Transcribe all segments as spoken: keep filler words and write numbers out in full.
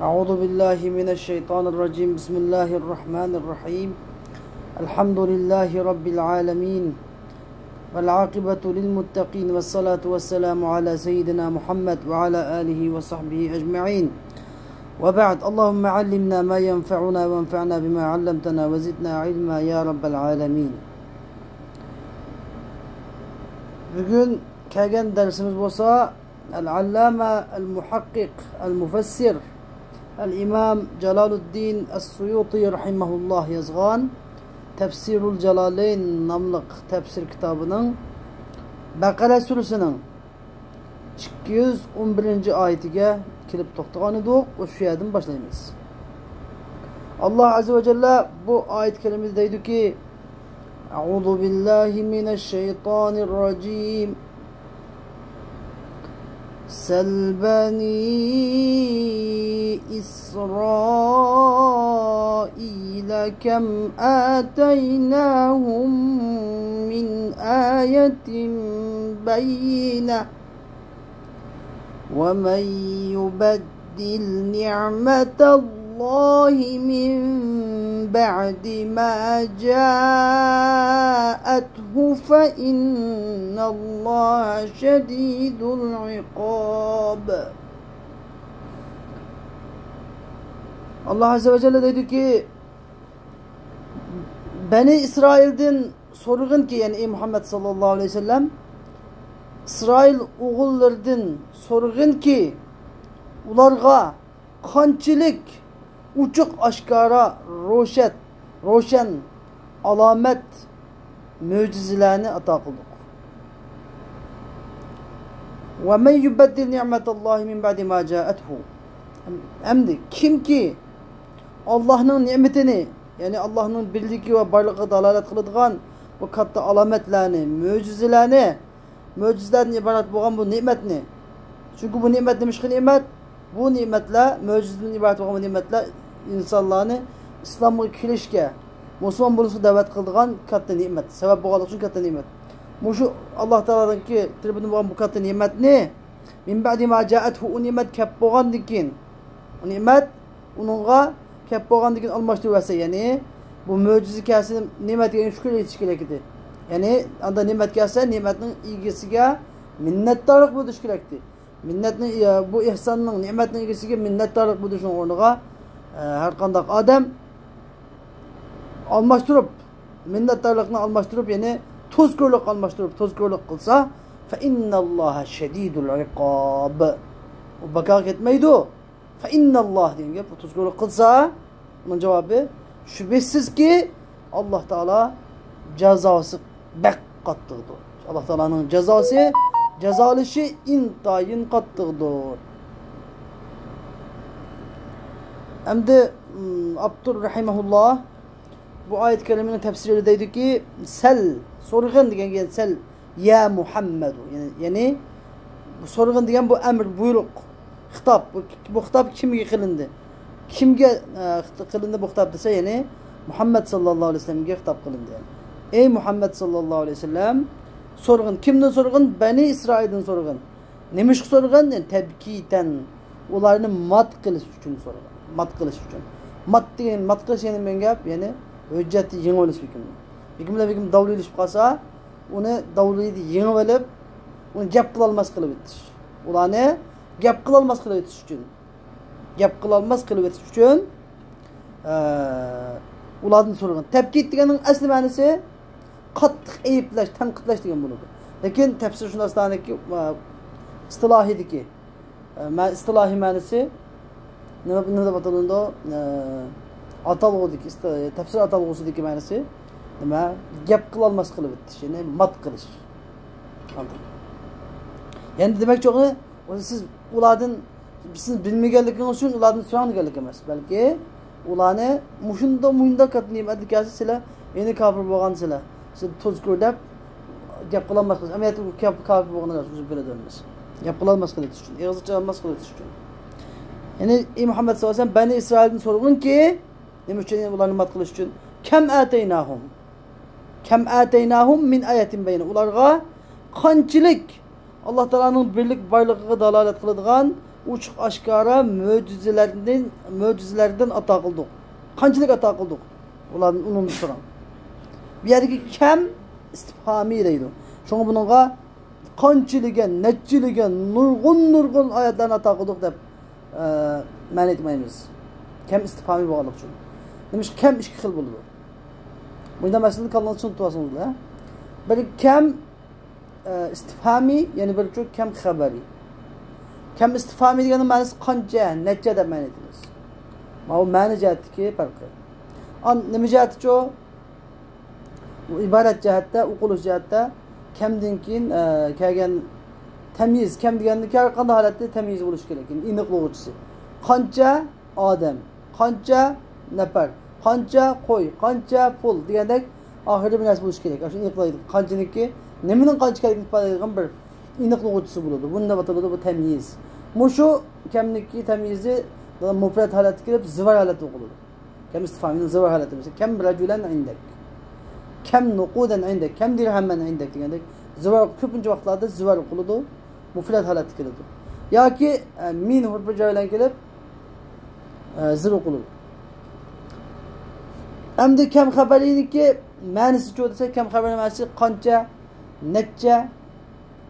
أعوذ بالله من الشيطان الرجيم. بسم الله الرحمن الرحيم. الحمد لله رب العالمين. والعاقبة للمتقين، والصلاة والسلام على سيدنا محمد وعلى آله وصحبه أجمعين. وبعد، اللهم علمنا ما ينفعنا وانفعنا بما علمتنا وزدنا علما يا رب العالمين. بۈگۈن كەلگەن دەرسىمىز بولسا، ئەل-ئەللامە، ئەل-مۇھەققىق، ئەل-مۇفەسسىر، ئەل-ئىمام جالالۇددىن ئەس-سۇيۇتى رەھىمەھۇللاھ يازغان تەفسىرۇل جالالەين ناملىق تەپسىر كىتابىنىڭ بەقەرە سۈرىسىنىڭ ئىككى يۈز ئون بىرىنچى ئايىتىگە كېلىپ توختىغان ئىدۇق، شۇ يەردىن باشلايمىز. ئاللاھ ئەززە ۋە جەللە بۇ ئايەت كەرىمىدە دەيدۇكى، أعوذ بالله من الشيطان الرجيم. سل بني إسرائيل كم آتيناهم من آية بينة ومن يبدل نعمة الله من بعد ما جاءته فإن الله شديد العقاب. ئاللاھ ئەززە ۋە جەللە دەيدۇكى، بەنى ئىسرائىلدىن سورىغىنكى، يەنى ئەي مۇھەممەد ساللاللاھۇ ئەلەيھى ۋەسەللەم، ئىسرائىل ئوغۇللىرىدىن سورىغىنكى، ئۇلارغا قانچىلىك ئوچۇق ئاشكارا، روشەت، روشەن ئالامەت، مۆجىزىلەرنى ئاتا قىلدۇق. ومن يبدل نعمة الله من بعد ما جاءته. ئەمدى كىمكى ئاللاھنىڭ نېمىتىنى، يەنى ئاللاھنىڭ بىرلىكى ۋە بارلىقىغا دالالەت قىلىدىغان بۇ كاتتا ئالامەتلەرنى، مۆجىزىلەرنى، مۆجىزىلەردىن ئىبارەت بولغان بۇ نېمەتنى، چۈنكى بۇ نېمەت نېمىشقا نېمەت؟ بۇ نېمەتلەر، مۆجىزىدىن ئىبارەت بولغان بۇ نېمەتلەر ئىنسانلارنى ئىسلامغا كېلىشكە، مۇسۇلمان بولۇشقا دەۋەت قىلىدىغان كاتتا نېمەت، سەۋەب بولغانلىقى ئۈچۈن كاتتا نېمەت. مۇشۇ ئاللاھ تائالانىڭكى تەرىپىدىن بولغان بۇ كاتتا نېمەتنى، من بعد ما جاءته، ئۇ نېمەت كەپ بولغاندىن كېيىن، ئۇ نېمەت ئۇنىڭغا كەپ بولغاندىن كېيىن ئالماشتۇرۇۋەتسە، يەنى بۇ مۆجىزە كەلسە نېمەتكە شۈكۈر ئېيتىش كېرەك ئىدى. يەنى ئاندا نېمەت كەلسە، نېمەتنىڭ ئىگىسىگە مىننەتدارلىق بىلدۈرۈش كېرەك ئىدى. مىننەتنىڭ، بۇ ئېھساننىڭ، نېمەتنىڭ ئىگىسىگە مىننەتدارلىق بىلدۈرۈشنىڭ ئورنىغا، ھەر قانداق ئادەم ئالماشتۇرۇپ، مىننەتدارلىقنى ئالماشتۇرۇپ، يەنى توزكورلۇققا ئالماشتۇرۇپ، توزكورلۇق قىلسا، فإن الله شديد العقاب. ئۇ بىكارغا كەتمەيدۇ. فإن الله دېگەن گەپ، بۇ توزكورلۇق قىلسا، ئۇنىڭ جاۋابى، شۈبھىسىزكى، ئاللاھ تائالا جازاسى بەك قاتتىقتۇر. ئاللاھ تائالانىڭ جازاسى، جازالىشى ئىنتايىن قاتتىقتۇر. ئەمدى، ئم، ئاپتور رەھىمەھۇللاھ بۇ ئايەت كەرىمىنىڭ تەپسىرىدە دەيدۇكى، سەل، سورىغىن دېگەنگە سەل، يا مۇھەممەدۇ. يەنى، يەنى بۇ سورىغىن دېگەن بۇ ئەمر، بۇيرۇق، خىتاب. بۇ، بۇ خىتاب كىمگە قىلىندى؟ كىمگە، ئە، خىت-، قىلىندى بۇ خىتاب دېسە، يەنى مۇھەممەد ساللاللاھۇ ئەلەيھى ۋەسەللەمگە خىتاب قىلىندى. ئەي مۇھەممەد ساللاللاھۇ ئەلەيھى ۋەسەللەم، سورىغىن. كىمدىن سورىغىن؟ بەنى ئىسرائىلدىن سورىغىن. نېمىشقا سورىغىن؟ يەنى تەبكىتەن، ئۇلارنى مات قىلىش ئۈچۈن سورىغىن. مات قىلىش ئۈچۈن. مات دېگەن، مات قىلىش يەنە نېمە گەپ؟ يەنى ھۆججەتنى يېڭىۋېلىش بېكىم. بېكىم بىلەن بېكىم داۋلىشىپ قالسا، ئۇنى داۋلىدا يېڭىۋېلىپ، ئۇنى گەپ قىلالماس قىلىۋېتىش. ئۇلارنى گەپ قىلالماس قىلىۋېتىش ئۈچۈن. گەپ قىلالماس قىلىۋېتىش ئۈچۈن، ئە، ئۇلاردىن سورىغىن. تەبكىت دېگەننىڭ ئەسلى مەنىسى قاتتىق ئەيىبلەش، تەنقىدلەش دېگەن بولىدۇ. لېكىن تەپسىرشۇناسلارنىڭكى، ئە، ئىستىلاھىدىكى، ئە، مە-، ئىستىلاھىي مەنىسى نېمە، نېمە دەپ ئاتىلىدۇ؟ ئە، ئاتالغۇدىكى، ئىست-، تەپسىر ئاتالغۇسىدىكى مەنىسى نېمە؟ گەپ قىلالماس قىلىۋېتىش، يەنى مات قىلىش. ئاندىن. يەنى دېمەكچى بولغىنى، سىز ئۇلاردىن، سىز بىلمىگەنلىكىڭىز ئۈچۈن ئۇلاردىن سوراڭ دېگەنلىك ئەمەس، بەلكى ئۇلارنى مۇشۇنداق، مۇشۇنداق كاتتا نېمەتلىك كەلسە، سىلەر يەنە كاپىر بولغان سىلەر، سىلەر توزكور دەپ گەپ قىلالماسسىز. ئەمەلىيەتتە ئۇ كاپ-، كاپىر بولغان ئەمەس، ئۆزى بىلىدۇ ھەممىسى. گەپ قىلالماس قىلىۋېتىش ئۈچۈن، ئېغىز ئاچالماس قىلىۋېتىش ئۈچۈن. يەنى، ئى مۇھەممەد ساللاللاھۇ ئەلەيھى ۋەسەللەم، بەنى ئىسرائىلدىن سورىغىنكى، نېمە ئۈچۈن ئۇلارنى مات قىلىش ئۈچۈن؟ كەم ئەتەيناھۇم. كەم ئەتەيناھۇم مىن ئايەتىن بەينە. ئۇلارغا قانچىلىك ئاللاھ تائالانىڭ بىرلىك بارلىقىغا دالالەت قىلىدىغان ئوچۇق ئاشكارا مۆجىزىلەردىن، مۆجىزىلەردىن ئاتا قىلدۇق. قانچىلىك ئاتا قىلدۇق؟ ئۇلاردىن ئۇنىڭدىن سوراڭ. بۇ يەردىكى كەم ئىستىپھامىي دەيدۇ. شۇڭا بۇنىڭغا قانچىلىگەن، نەچچىلىگەن، نۇرغۇن، نۇرغۇن ئايەتلەرنى ئاتا قىلدۇق دەپ، ئە، مەنە ئېيتمايمىز. كەم ئىستىپھامىي بولغانلىقى ئۈچۈن. نېمىشقا كەم ئىككى خىل بولىدۇ؟ مۇنداق مەسىلىنى كاللىڭىزغا چۈشىنىپ تۇرسىڭىزلا. بىر كەم، ئە، ئىستىپھامىي، يەنە بىر كەم خەبەرىي. كەم ئىستىپھامىي دېگەننىڭ مەنىسى قانچە، نەچچە دەپ مەنە ئېيتىمىز. ماۋۇ مەنە جەھەتتىكى پەرقى. ئان-، نېمە جەھەتتىچۇ؟ ئىبارەت جەھەتتە، ئوقۇلۇش جەھەتتە كەمدىن كېيىن، ئە، كەلگەن تەميىز، كەم دېگەندىن كېيىن ھەر قانداق ھالەتتە تەميىز بولۇشى كېرەك. يەنى ئېنىقلىغۇچىسى. قانچە ئادەم، قانچە نەپەر، قانچە قوي، قانچە پۇل دېگەندەك ئاخىرىدا بىر نەرسە بولۇشى كېرەك. ئاشۇ ئېنىقلايدۇ. قانچىنىڭكى نېمىنىڭ قانچە ئىكەنلىكىنى ئىپادىلەيدىغان بىر ئېنىقلىغۇچىسى بولىدۇ. بۇنى دەپ ئاتىلىدۇ، بۇ تەميىز. مۇشۇ كەمنىڭكى تەميىزى مۇپرەت ھالەتكە كىرىپ، زىۋار ھالەتتە ئوقۇلىدۇ. كەم ئىستىفامىنىڭ زىۋار ھالىتى بولسا، كەم رەجۇلەن ئىندەك، كەم نۇقۇدەن ئىندەك، كەم دىرھەمەن ئىندەك دېگەندەك زىۋار كۆپىنچە ۋاقىتلاردا زىۋار ئوقۇلىدۇ، مۇفرەت ھالەتتە كېلىدۇ. ياكى، ئە، مىن ھۇرپى جەر بىلەن كېلىپ، ئە، زىر ئوقۇلىدۇ. ئەمدى كەم خەبەرىنىڭكى مەنىسىچۇ دېسە، كەم خەبەرنىڭ مەنىسى قانچە، نەچچە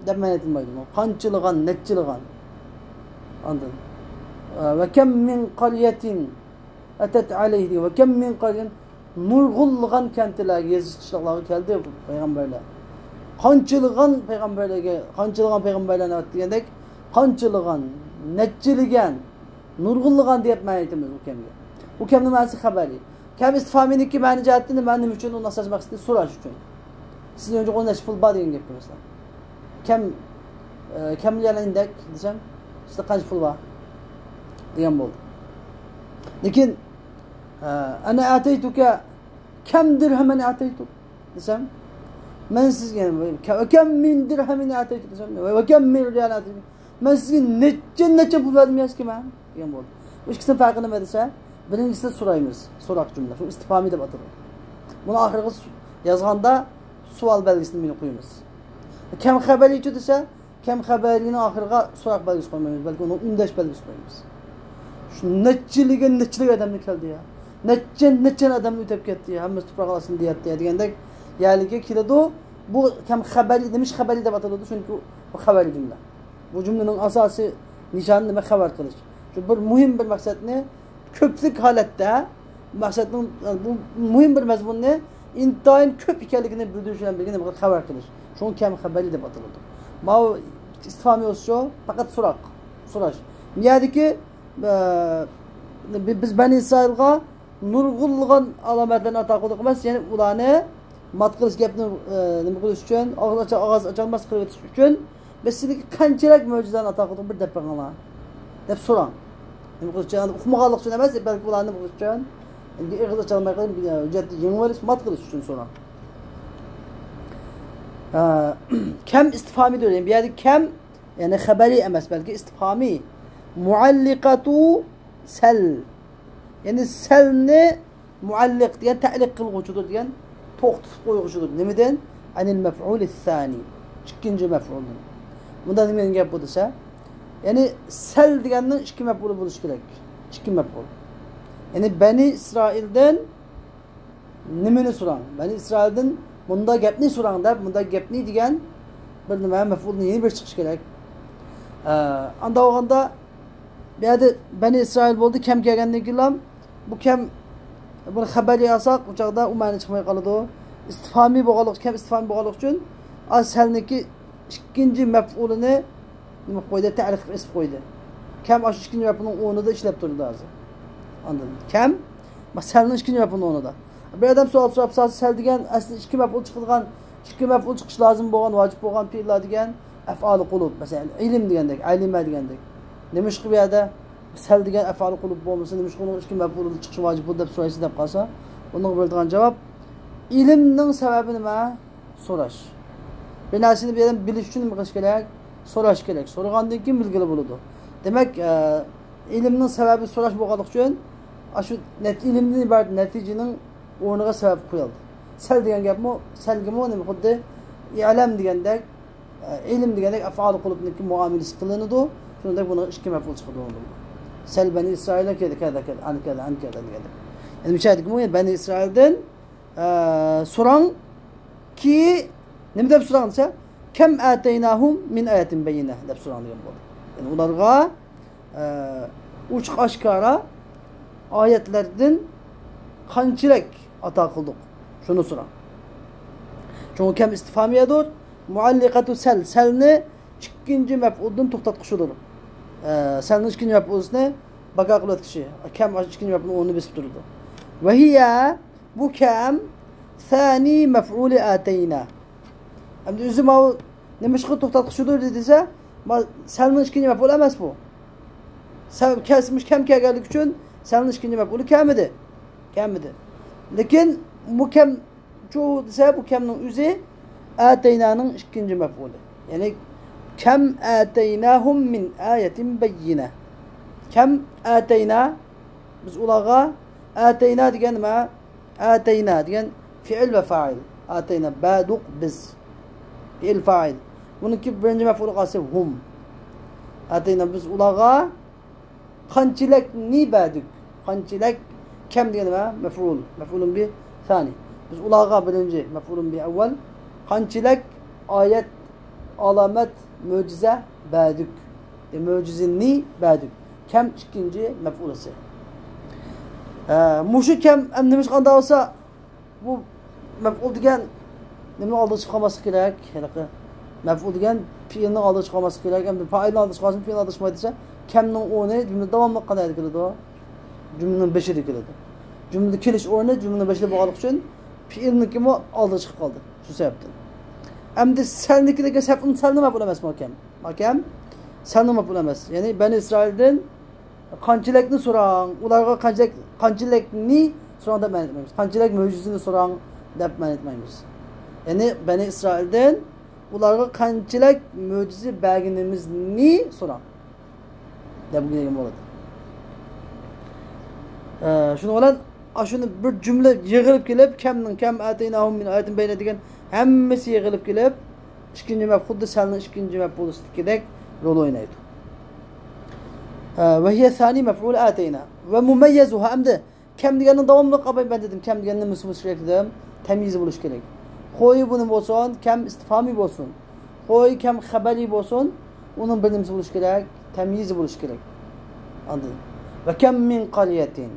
دەپ مەنە ئېيتىلمايدۇ. قانچىلىغان، نەچچىلىغان. ئاندىن، ئە، ۋە كەم مىن قەريەتىن ئەتەت ئەلەيھى دېگەن. ۋە كەم مىن قەريەتىن، نۇرغۇنلىغان كەنتلەرگە، يېزا قىشلاقلارغا كەلدى پەيغەمبەرلەر. قانچىلىغان پەيغەمبەرلەرگە، قانچىلىغان پەيغەمبەرلەرنى ئەۋەتتى دېگەندەك، قانچىلىغان، نەچچىلىگەن، نۇرغۇنلىغان دەپ مەنە ئېيتىمىز بۇ كەمگە. بۇ كەمنىڭ مەنىسى خەبەرى. كەم ئىستىفامىنىڭكى مەنە جەھەتتىن نېمە، نېمە ئۈچۈن؟ ئۇنىڭ ئاساسىي مەقسىتى سوراش ئۈچۈن. سىزنىڭ يولىڭىزدا نەچچە پۇل بار دېگەن گەپكە مەسىلەن. كەم، ئە، كەم مىليارلار ئىندەك دېسەم، سىزدە قانچە پۇل بار دېگەن بولدى. لېكىن، ئە، ئەنە ئەتەيتۇكە كەم دىرھەمەن ئەتەيتۇك دېسەم، مەن سىزگە، ۋە كەم مىن دىرھەمىن ئەتەيتۇك دېسەم، ۋە كەم مىن رىيال ئەتەيتۇك. مەن سىزگە نەچچە، نەچچە پۇل بەردىم يا سىزگە مەن دېگەن بولدى. بۇ ئىككىسىنىڭ پەرقى نېمە دېسە، بىرىنچىسىدە سورايمىز، سوراق جۈملە، شۇ ئىستىپامى دەپ ئاتىلىدۇ. بۇنى ئاخىرىغا سو-، يازغاندا سوئال بەلگىسىنى مېنى قويىمىز. كەم خەبەرىچۇ دېسە، كەم خەبەرىنىڭ ئاخىرىغا سوراق بەلگىسى قويمايمىز، بەلكى ئۇنىڭ ئۈندەش بەلگىسى قويىمىز. شۇ نەچچىلىگەن، نەچچىلىگەن ئادەمنى كەلدى يا، نەچچە، نەچچە ئادەمنى ئۆتەپ كەتتى يا، ھەممىسى تۇپراق ئاستىدا ياتتى يا دېگەندەك يەرلىككە كېلىدۇ. بۇ كەم خەبەرى، نېمە ئىش خەبەرى دەپ ئاتىلىدۇ؟ چۈنكى بۇ خەبەرى جۈملە. بۇ جۈملىنىڭ ئاساسىي نىشانى نېمە؟ خەۋەر قىلىش. شۇ بىر مۇھىم بىر مەقسەتنى كۆپلۈك ھالەتتە، مەقسەتنىڭ، بۇ مۇھىم بىر مەزمۇننى ئىنتايىن كۆپ ئىكەنلىكىنى بىلدۈرۈش بىلەن بىرگە نېمە قىلىش؟ خەۋەر قىلىش. شۇڭا كەم خەبەرى دەپ ئاتىلىدۇ. ماۋۇ ئىستىفامى بولسىچۇ، پەقەت سوراق، سوراش. بۇ يەردىكى، ئە، بى-، بىز بەنى ئىسرائىلغا نۇرغۇنلىغان ئالامەتلەرنى ئاتا قىلدۇق ئەمەس، يەنى ئۇلارنى مات قىلىش گەپنى، ئە، نېمە قىلىش ئۈچۈن، ئاغزى ئاچا-، ئاغزى ئاچالماس قىلىۋېتىش ئۈچۈن، بىز سىلىگە قانچىلىك مۆجىزىلەرنى ئاتا قىلدۇق، بىر دەپ بېقىڭلار دەپ سوراڭ. نېمە قىلىش ئۈچۈن؟ ئۇقمىغانلىق ئۈچۈن ئەمەس، بەلكى ئۇلار نېمە قىلىش ئۈچۈن؟ ئەمدى ئېغىز ئاچالماي قېلىپ، ھۆججەتنى يېڭىۋېلىش، مات قىلىش ئۈچۈن سوراڭ. ئە، كەم ئىستىفامى دېدى. بۇ يەردە كەم، يەنى خەبەرى ئەمەس، بەلكى ئىستىفامى. مۇئەللىقەتۇ سەل. يەنى سەلنى مۇئەللىق دېگەن تەئلىق قىلغۇچىدۇر دېگەن، توختىتىپ قويغۇچىدۇر. نېمىدىن؟ ئەنىل مەفئۇلى سانى. ئىككىنچى مەفئۇلدىن. بۇندا نېمە دېگەن گەپ بۇ دېسە؟ يەنى سەل دېگەننىڭ ئىككى مەپئۇلى بولۇشى كېرەك. ئىككى مەپئۇل. يەنى بەنى ئىسرائىلدىن نېمىنى سوراڭ؟ بەنى ئىسرائىلدىن مۇنداق گەپنى سوراڭ دەپ، مۇنداق گەپنى دېگەن بىر نېمە مەپئۇلدىن يەنە بىر چىقىش كېرەك. ئە، ئانداق بولغاندا، بۇ يەردە بەنى ئىسرائىل بولدى، كەم كەلگەندىن كېيىنلا بۇ كەم، بۇنى خەبەرى ئالساق، ئۇ چاغدا ئۇ مەنە چىقماي قالىدۇ. ئىستىفامى بولغانلىق، كەم ئىستىفامى بولغانلىقى ئۈچۈن، ئا، سەلنىڭكى ئىككىنچى مەپئۇلىنى نېمە قىلىپ قويدى؟ تەرىپ قىلىپ ئېسىپ قويدى. كەم ئاشۇ ئىككىنچى مەپئۇلنىڭ ئورنىدا ئىشلەپ تۇرىدۇ ھازىر. ئاندىن كەم، ما، سەلنىڭ ئىككىنچى مەپئۇلنىڭ ئورنىدا. بىر ئادەم سوئال سوراپ، سەل دېگەن ئەسلى ئىككى مەپئۇل چىقىدىغان، ئىككى مەپئۇل چىقىش لازىم بولغان، ۋاجىپ بولغان پېئىللار دېگەن ئەفئالى قۇلۇب. مەسىلەن، ئىلىم دېگەندەك، ئەلىمە دېگەندەك. نېمىشقا بۇ يەردە سەل دېگەن ئەفئالى قۇلۇب بولمىسا، نېمىشقا ئۇنىڭ ئىككى مەپئۇلىدىن چىقىشى ۋاجىپ بولدى دەپ سورايسىز دەپ قالسا، ئۇنىڭغا بېرىدىغان جاۋاب، ئىلىمنىڭ سەۋەبى نېمە؟ سوراش. بىر نەرسىنى بىر ئادەم بىلىش ئۈچۈن نېمە قىلىش كېرەك؟ سوراش كېرەك. سورىغاندىن كېيىن بىلگىلى بولىدۇ. دېمەك، ئە، ئىلىمنىڭ سەۋەبى سوراش بولغانلىقى ئۈچۈن، ئاشۇ نەت-، ئىلىمدىن ئىبارەت نەتىجىنىڭ ئورنىغا سەۋەب قويۇلدى. سەل دېگەن گەپمۇ، سەلگىمۇ نېمە خۇددى ئىلەم دېگەندەك، ئە، ئىلىم دېگەندەك ئەفئالى قۇلۇبنىڭكى مۇئامىلىسى قىلىنىدۇ. شۇنىڭدەك بۇنىڭ ئىككى مەپئۇل چىقىدۇ. سەل بەنى ئىسرائىل كەدە، كەدە، كەدە، ئەن كەدە، ئەن كەدە دېگەندەك. يەنى مۇشۇ يەردىكىمۇ بەنى ئىسرائىلدىن، ئە، سوراڭكى، نېمە دەپ سوراڭ دېسە، كەم ئاتەيناھۇم مىن ئايەتىن بەييىنە دەپ سوراڭ دېگەن بولدى. يەنى ئۇلارغا، ئە، ئوچۇق ئاشكارا ئايەتلەردىن قانچىلىك ئاتا قىلدۇق، شۇنى سوراڭ. چۈنكى كەم ئىستىفھامىيەدۇر، مۇئەللىقەتۇ سەل، سەلنى ئىككىنچى مەپئۇلدىن توختاتقۇچىدۇر. ئە، سەلنىڭ ئىككىنچى مەپئۇلىسىنى بەكار قىلىۋەتكۈچى. كەم ئىككىنچى مەپئۇلنىڭ ئورنىنى بېسىپ تۇرىدۇ. ۋەھىيە، بۇ كەم، سانى مەفئۇلى ئاتەينا. ئەمدى ئۆزى ماۋۇ نېمىشقا توختاتقۇچىدۇر دېسە، ما-، سەلنىڭ ئىككىنچى مەپئۇلى ئەمەس بۇ. سەل كەسمىش كەم كەلگەنلىكى ئۈچۈن سەلنىڭ ئىككىنچى مەپئۇلى كەلمىدى. كەلمىدى. لېكىن بۇ كەم چۇ دېسە، بۇ كەمنىڭ ئۆزى ئاتەينانىڭ ئىككىنچى مەپئۇلى. يەنى، كەم ئاتەيناھۇم مىن ئايەتىن بەييىنە. كەم ئاتەينا، بىز ئۇلارغا، ئاتەينا دېگەن نېمە؟ ئاتەينا دېگەن فېئىل ۋە فائىل. ئاتەينا، بەردۇق بىز. فېئىل فائىل. بۇنىڭكى بىرىنچى مەپئۇلى قالسا ھۇم. ئاتەينا، بىز ئۇلارغا قانچىلىكنى بەردۇق. قانچىلىك، كەم دېگەن نېمە؟ مەفئۇل. مەفئۇلۇن بىھ سانى. بىز ئۇلارغا بىرىنچى، مەفئۇلۇن بىھ ئەۋۋەل. قانچىلىك ئايەت، ئالامەت، مۆجىزە بەردۇق. يە، مۆجىزىنى بەردۇق. كەم ئىككىنچى مەفئۇلىسى. ئە، مۇشۇ كەم، ئەم، نېمىشقا ئانداق بولسا، بۇ مەپئۇل دېگەن نېمىنىڭ ئالدىغا چىقىپ قالماسلىقى كېرەك؟ ھېلىقى مەپئۇل دېگەن پېئىلنىڭ ئالدىغا چىقىپ قالماسلىقى كېرەك. ئەمدى پائىلنىڭ ئالدىغا چىقىپ قالسىمۇ، پېئىل ئالدىغا چىقمايدۇ دېسە، كەمنىڭ ئورنى جۈملە داۋاملىق قانداق كېلىدۇ؟ جۈملىنىڭ بېشىدا كېلىدۇ. جۈملىدە كېلىش ئورنى جۈملىنىڭ بېشىدا بولغانلىقى ئۈچۈن پېئىلنىڭكىمۇ ئالدىغا چىقىپ قالدى. شۇ سەۋەبتىن. ئەمدى سەلنىڭكى دېگەن سەل، سەلنىڭ مەپئۇلى ئەمەسمۇ كەم؟ ما كەم؟ سەلنىڭ مەپئۇلى ئەمەس. يەنى بەنى ئىسرائىلدىن قانچىلىكنى سوراڭ، ئۇلارغا قانچىلىك، قانچىلىكنى سوراڭ دەپ مەنە ئېيتمايمىز. قانچىلىك مۆجىزىنى سوراڭ دەپ مەنە ئېيتمايمىز. يەنى بەنى ئىسرائىلدىن ئۇلارغا قانچىلىك مۆجىزە بەرگىنىمىزنى سوراڭ دەپ دېگەن بولىدۇ. ئە، شۇنىڭ بىلەن ئاشۇنى بىر جۈملە يىغىلىپ كېلىپ، كەمنىڭ، كەم ئاتەيناھۇم مىن ئايەتىن بەييىنە دېگەن ھەممىسى يىغىلىپ كېلىپ، ئىككىنچى مەپ-، خۇددى سەلنىڭ ئىككىنچى مەپئۇلىدىكىدەك رول ئوينايدۇ. ئە، ۋەھىيە سانى مەپئۇلى ئاتەينا. ۋە مۇمەييەزۇھا، ئەمدى كەم دېگەننى داۋاملىق ئاپاي مەن دېدىم، كەم دېگەن نېمىسى بولۇشى كېرەك دېدىم، تەميىزى بولۇشى كېرەك. خويى بۇ نېمە بولسۇن؟ كەم ئىستىفھامى بولسۇن. خوي كەم خەبەرى بولسۇن، ئۇنىڭ بىر نېمىسى بولۇشى كېرەك؟ تەميىزى بولۇشى كېرەك. ئاندىن، ۋە كەم مىن قاريەتىن،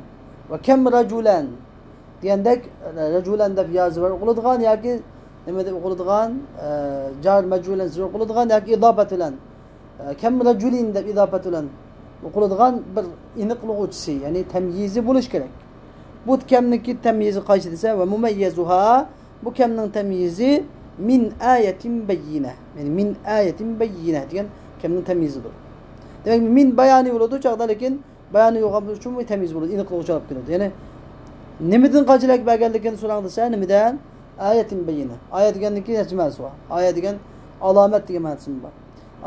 ۋە كەم رەجۇلەن دېگەندەك، رەجۇلەن دەپ يا زىبار ئوقۇلىدىغان ياكى نېمە دەپ ئوقۇلىدىغان، ئە، جار مەجرۇلەن زىبار ئوقۇلىدىغان ياكى ئىزاپەت بىلەن، ئە، كەم رەجۇلىن دەپ ئىزاپەت بىلەن ئوقۇلىدىغان بىر ئېنىقلىغۇچىسى، يەنى تەميىزى بولۇشى كېرەك. بۇ كەمنىڭكى تەميىزى قايسى دېسە، ۋە مۇمەييەزۇھا، بۇ كەمنىڭ تەميىزى مىن ئايەتىن بەييىنە. يەنى مىن ئايەتىن بەييىنە دېگەن كەمنىڭ تەميىزىدۇر. دېمەك، مىن بايانى بولىدۇ چاغدا، لېكىن بايانى يوق بولغان ئۈچۈن بۇ تەميىز بولىدۇ، ئېنىقلىغۇچى بولۇپ كېلىدۇ. يەنى نېمىدىن قانچىلىك بەرگەنلىكىنى سوراڭ دېسە، نېمىدىن؟ ئايەتىن بەييىنە. ئايەت دېگەننىڭكى نەچچە مەنىسى بار؟ ئايەت دېگەن ئالامەت دېگەن مەنىسىمۇ بار.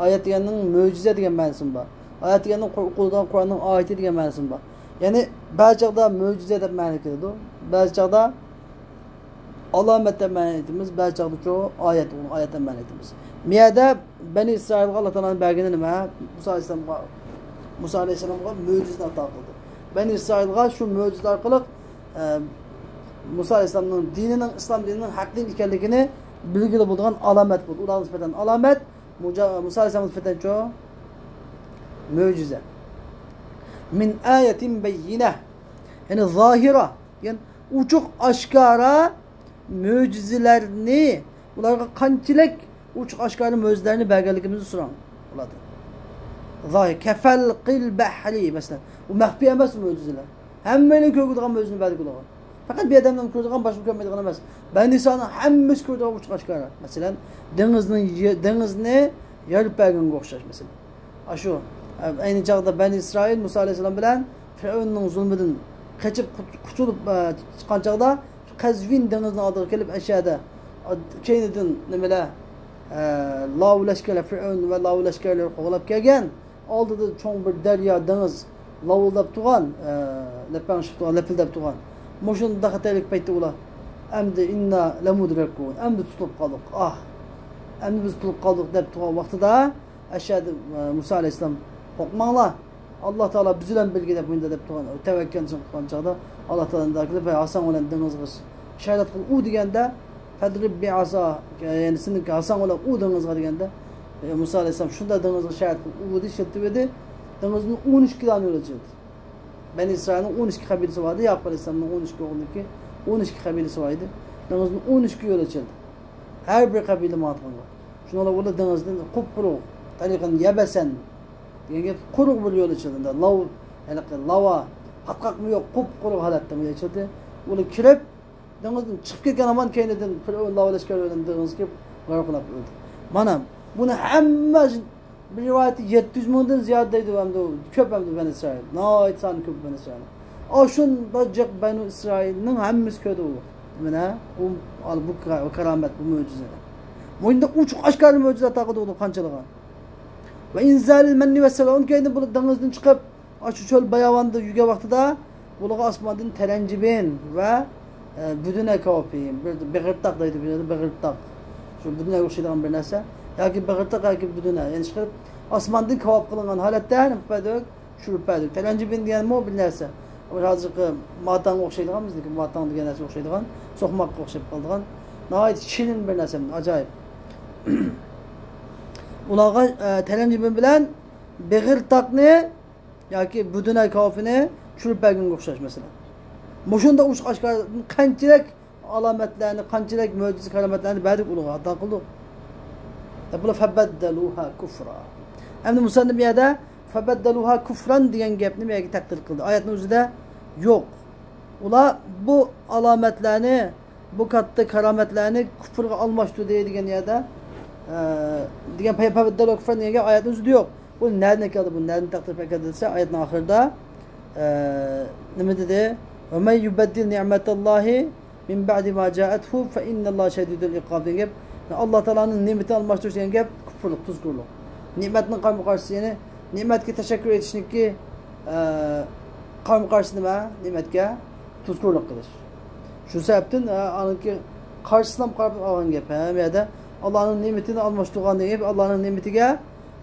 ئايەت دېگەننىڭ مۆجىزە دېگەن مەنىسىمۇ بار. ئايەت دېگەننىڭ قۇر-، ئوقۇلىدىغان قۇرئاننىڭ ئايىتى دېگەن مەنىسىمۇ بار. يەنى بەزى چاغدا مۆجىزە دەپ مەنە كېلىدۇ، بەزى چاغدا ئالامەت دەپ مەنە ئېيتىمىز، بەزى چاغدىچۇ ئايەت، ئۇنى ئايەت دەپ مەنە ئېيتىمىز. بۇ يەردە بەنى ئىسرائىلغا ئاللا تائالانىڭ بەرگىنى نېمە؟ مۇسا ئەلەيھىسسالامغا، مۇسا ئەلەيھىسسالامغا مۆجىزىنى ئاتا قىلدى. بەنى ئىسرائىلغا شۇ مۆجىزە ئارقىلىق، ئە، مۇسا ئەلەيھىسسالامنىڭ دىنىنىڭ، ئىسلام دىنىنىڭ ھەق دىن ئىكەنلىكىنى بىلگىلى بولىدىغان ئالامەت بولدى. ئۇلارغا نىسبەتەن ئالامەت، مۇجا-، مۇسا ئەلەيھىسسالامغا نىسبەتەنچۇ؟ مۆجىزە. مىن ئايەتىن بەييىنە. يەنى زاھىرە دېگەن ئوچۇق ئاشكارا مۆجىزىلەرنى، ئۇلارغا قانچىلىك ئوچۇق ئاشكارا مۆجىزىلەرنى بەرگەنلىكىمىزنى سوراڭ ئۇلاردىن. زاھىر، كەفەلقىل بەھرى، مەسىلەن، ئۇ مەخپىي ئەمەس مۆجىزىلەر. ھەممەيلەن كۆرىدىغان مۆجىزىنى بەردۇق ئۇلارغا. پەقەت بىر ئادەملا كۆرىدىغان، باشقا كۆرمەيدىغان ئەمەس. بەنى ئىسرائىلنىڭ ھەممىسى كۆرىدىغان ئوچۇق ئاشكارا. مەسىلەن، دېڭىزنىڭ يە-، دېڭىزنى يارىپ بەرگەنگە ئوخشاش، مەسىلەن. ئاشۇ، ئەينى چاغدا بەنى ئىسرائىل مۇسا ئەلەيھىسسالام بىلەن فىرئەۋننىڭ زۇلمىدىن قېچىپ قۇت-، قۇتۇلۇپ، ئە، چىققان چاغدا، قەزۋىن دېڭىزىنىڭ ئالدىغا كېلىپ، ئەشەدە، ئا، كەينىدىن نېمىلەر، ئە، لاۋا لەشكەرلەر، فىرئەۋن ۋە لاۋا لەشكەرلىرى قوغلاپ كەلگەن. ئالدىدا چوڭ بىر دەريا، دېڭىز لاۋۇلداپ تۇرغان، ئە، لەپەڭشىپ تۇرغان، لەپىلدەپ تۇرغان. مۇشۇنداق خەتەرلىك پەيتتە ئۇلار، ئەمدى ئىننا لەمۇدرەكۇن، ئەمدى تۇتۇلۇپ قالدۇق، ئاھ، ئەمدى بىز تۇتۇلۇپ قالدۇق دەپ تۇرغان ۋاقتىدا، ئەشەدە، ئە، مۇسا ئەلەيھىسسالام قورقماڭلار، ئاللا تائالا بىز بىلەن بىرگە دەپ مۇنداق دەپ تۇرغان، تەۋەككەلچىلىك قىلغان چاغدا ئاللا تائالا دەپ كېلىپ، ھەي، ھاساڭ بىلەن دېڭىزغا شايلات قىل، ئۇ دېگەندە، فەدرىب بىئەسا، يەنى سېنىڭ ھاساڭ بىلەن ئۇ دېڭىزغا دېگەندە، ئەي، مۇسا ئەلەيھىسسالام شۇنداق دېڭىزغا شايلات قىل، ئۇ دېدى، شىلتىۋىدى، دېڭىزدىن ئون ئىككى دانە يول ئېچىلدى. بەنى ئىسرائىلنىڭ ئون ئىككى قەبىلىسى بار ئىدى، يەقۇپ ئەلەيھىسسالامنىڭ ئون ئىككى ئوغلىنىڭكى ئون ئىككى قەبىلىسى بار ئىدى. دېڭىزدىن ئون ئىككى يول ئېچىلدى. ھەر بىر قەبىلە ماڭىدىغان يول. شۇنىڭ بىلەن ئۇلار دېڭىزدىن قۇپقۇرۇق، تەرىقەن يەبەسەن دېگەن گەپ، قۇرۇق بىر يول ئېچىلدى. لاۋ، ھېلىقى لاۋا، پاتقاقمۇ يوق، قۇپقۇرۇق ھالەتتە ئېچىلدى. ئۇلار كىرىپ، دېڭىزدىن چىقىپ كەتكەن ھامان كەينىدىن پىرئەۋن لاۋا لەشكەر بىلەن دېڭىزغا كىرىپ غەرق بولۇپ ئۆلدى. مانا بۇنى ھەممە بىر رىۋايەتتە يەتتە يۈز مىڭدىن زىيادە دەيدۇ، ئەمدى كۆپ ئەمدى بەنى ئىسرائىل. ناھايىتى سانى كۆپ بەنى ئىسرائىل. ئاشۇنداق جىق بەنۇ ئىسرائىلنىڭ ھەممىسى كۆردى ئۇ. مانا ئۇ، بۇ كارامەت، بۇ مۆجىزە. مۇنداق ئوچۇق ئاشكارا مۆجىزە ئاتا قىلدى قانچىلىغان. ۋە ئىنزالىل مەننى ۋەسسەلۋە، ئۇنىڭ كەينىدىن بۇلار دېڭىزدىن چىقىپ، ئاشۇ چۆل باياۋاندا يۈرگەن ۋاقتىدا بۇلارغا ئاسماندىن تەلەنجىبىن ۋە، ئە، بۈدۈنە كاۋىپى، بىر بېغىرتاق دەيدۇ، بىر بېغىرتاق. شۇ بۈدۈنەگە ئوخشايدىغان بىر نەرسە. ياكى بېغىرتاق ياكى بۈدۈنە. يەنى چىقىرىپ ئاسماندىن كاۋاپ قىلىنغان ھالەتتە چۈشۈرۈپ بەردۇق. تەلەنجىبىن دېگەنمۇ بىر نەرسە. ھازىرقى ماتاڭغا ئوخشايدىغان، بىزنىڭكى ماتاڭ دېگەن نەرسىگە ئوخشايدىغان، سوقماققا ئوخشاپ قالىدىغان. ناھايىتى شېرىن بىر نەرسە، ئاجايىپ. ئۇلارغا، ئە، تەلەنجىبىن بىلەن بېغىرتاقنى ياكى بۇدۇنە كاۋىپىنى چۈشۈرۈپ بەرگەنگە ئوخشاش مەسىلەن. مۇشۇنداق ئوچۇق ئاشكارا قانچىلىك ئالامەتلەرنى، قانچىلىك مۆجىزە كارامەتلەرنى بەردۇق ئۇلارغا، ئاتا قىلدۇق. دەپ بۇلار فەبەددەلۇھا كۇفرا. ئەمدى مۇسەننىپ بۇ يەردە فەبەددەلۇھا كۇفران دېگەن گەپنى بۇ يەرگە تەقدىر قىلدى. ئايەتنىڭ ئۆزىدە يوق. ئۇلار بۇ ئالامەتلەرنى، بۇ كاتتا كارامەتلەرنى كۇفرغا ئالماشتۇردى دېگەن يەردە، ئە، دېگەن پەي-، فەبەددەلۇھا كۇفران دېگەن گەپ ئايەتنىڭ ئۆزىدە يوق. بۇ نەدىن كەلدى؟ بۇ نەدىن تەقدىر پەيدا دېسە، ئايەتنىڭ ئاخىرىدا، ئە، نېمە دېدى؟ ۋە مەن يۇبەددىل نىئمەتەللاھى مىن بەئدى ما جائەتھۇ فە ئىننەللاھە شەدىدۇل ئىقاب دېگەن گەپ. ئاللا تائالانىڭ نېمىتىنى ئالماشتۇرۇش دېگەن گەپ كۇپۇرلۇق، تۇزكورلۇق. نېمەتنىڭ قارىمۇ قارشىسى، يەنى نېمەتكە تەشەككۈر ئېيتىشنىڭكى، ئە، قارىمۇ قارشىسى نېمە؟ نېمەتكە تۇزكورلۇق قىلىش. شۇ سەۋەبتىن، ئە، ئانىڭكى قارشىسىنى قاراپ ئالغان گەپ. ھە، بۇ يەردە ئاللانىڭ نېمىتىنى ئالماشتۇرغان دېگەن گەپ، ئاللانىڭ نېمىتىگە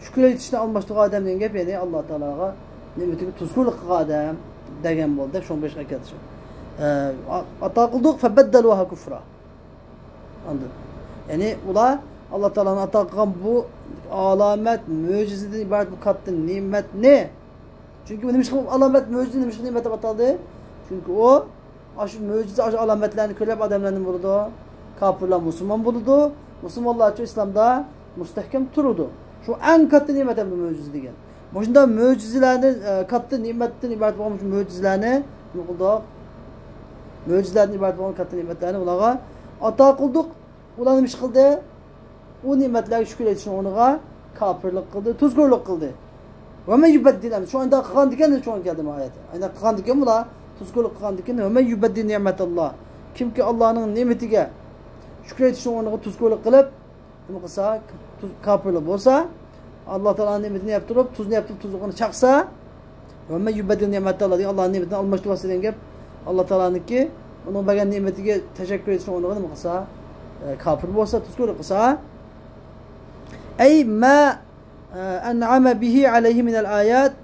شۈكۈر ئېيتىشنى ئالماشتۇرغان ئادەم دېگەن گەپ، يەنى ئاللا تائالاغا نېمىتىگە تۇزكورلۇق قىلغان ئادەم دېگەن بولدى. شۇڭا بۇ ئىشقا كەلدى. ئە، ئاتا قىلدۇق، فەبەددەلۇھا كۇفرا. ئاندىن، يەنى ئۇلار ئاللا تائالانىڭ ئاتا قىلغان بۇ ئالامەت، مۆجىزىدىن ئىبارەت بۇ كاتتا نېمەتنى، چۈنكى بۇ نېمىشقا ئالامەت، مۆجىزە، نېمىشقا نېمەت دەپ ئاتالدى؟ چۈنكى ئۇ ئاشۇ مۆجىزە، ئاشۇ ئالامەتلەرنى كۆرۈپ ئادەملەر نېمە بولىدۇ؟ كاپىرلار مۇسۇلمان بولىدۇ. مۇسۇلمانلارچۇ ئىسلامدا مۇستەھكەم تۇرىدۇ. شۇ ئەڭ كاتتا نېمەت ھەم مۆجىزە دېگەن. مۇشۇنداق مۆجىزىلەرنى، ئە، كاتتا نېمەتتىن ئىبارەت بولغان مۇشۇ مۆجىزىلەرنى نېمە قىلدۇق؟ مۆجىزىلەردىن ئىبارەت بولغان كاتتا نېمەتلەرنى ئۇلارغا ئاتا قىلدۇق. ئۇلار نېمە ئىش قىلدى؟ ئۇ نېمەتلەرگە شۈكۈر ئېيتىشنىڭ ئورنىغا كاپىرلىق قىلدى، تۇزكورلۇق قىلدى. ۋە مەن يۇبەددىل، شۇ ئانداق قىلغاندىكەن، شۇ كەلدى ئايەت. ئانداق قىلغاندىكەن بۇلار، تۇزكورلۇق قىلغاندىكەن، ۋە مەن يۇبەددىل نىئمەتەللا. كىمكى ئاللانىڭ نېمىتىگە شۈكۈر ئېيتىشنىڭ ئورنىغا تۇزكورلۇق قىلىپ، نېمە قىلسا، تۇز، كاپىرلىق بولسا، ئاللا تائالانىڭ نېمىتىنى يەپ تۇرۇپ، تۇزنى يەپ تۇرۇپ، تۇزلۇقىنى چاقسا، ۋە مەن يۇبەددىل نىئمەتەللا دېگەن، ئاللانىڭ نېمىتىنى ئالماشتۇرۇۋاتسا دېگەن گەپ، ئاللا تائالانىڭكى ئۇنىڭ بەرگەن نېمىتىگە تەشەككۈر ئېيتىشنىڭ ئورنىغا نېمە قىلسا، ئە، كاپىر بولسا، تۇزكورلۇق قىلسا. ئەي ما، ئە، ئەنئەمە بىھى ئەلەيھى مىنەل ئايات،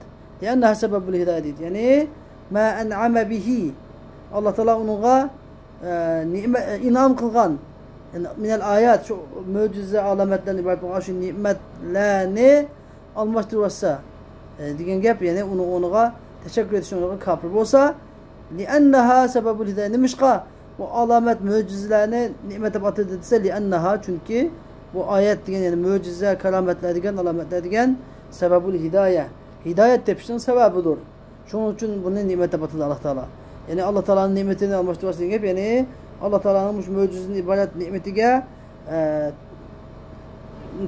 لىئەننەھا سەبەبۇل ھىدايە دەيدۇ. يەنى، ما ئەنئەمە بىھى، ئاللا تائالا ئۇنىڭغا ئە، نېمە، ئىنئام قىلغان، يەنى مىنەل ئايات، شۇ مۆجىزە، ئالامەتلەردىن ئىبارەت بولغان شۇ نېمەتلەرنى ئالماشتۇرۇۋاتسا، ئە، دېگەن گەپ، يەنى ئۇنىڭ ئورنىغا تەشەككۈر ئېتىشنىڭ ئورنىغا كاپىر بولسا، لىئەننەھا سەبەبۇل ھىدايە، نېمىشقا بۇ ئالامەت، مۆجىزىلەرنى نېمەت دەپ ئاتىدى دېسە، لىئەننەھا، چۈنكى بۇ ئايەت دېگەن، يەنى مۆجىزە، كارامەتلەر دېگەن، ئالامەتلەر دېگەن سەبەبۇل ھىدايە، ھىدايەت تېپىشنىڭ سەۋەبىدۇر. شۇنىڭ ئۈچۈن بۇنى نېمەت دەپ ئاتىدى ئاللا تائالا. يەنى ئاللا تائالانىڭ نېمىتىنى ئالماشتۇرۇۋاتسا دېگەن گەپ، يەنى ئاللا تائالانىڭ مۇشۇ مۆجىزىدىن ئىبارەت نېمىتىگە، ئە،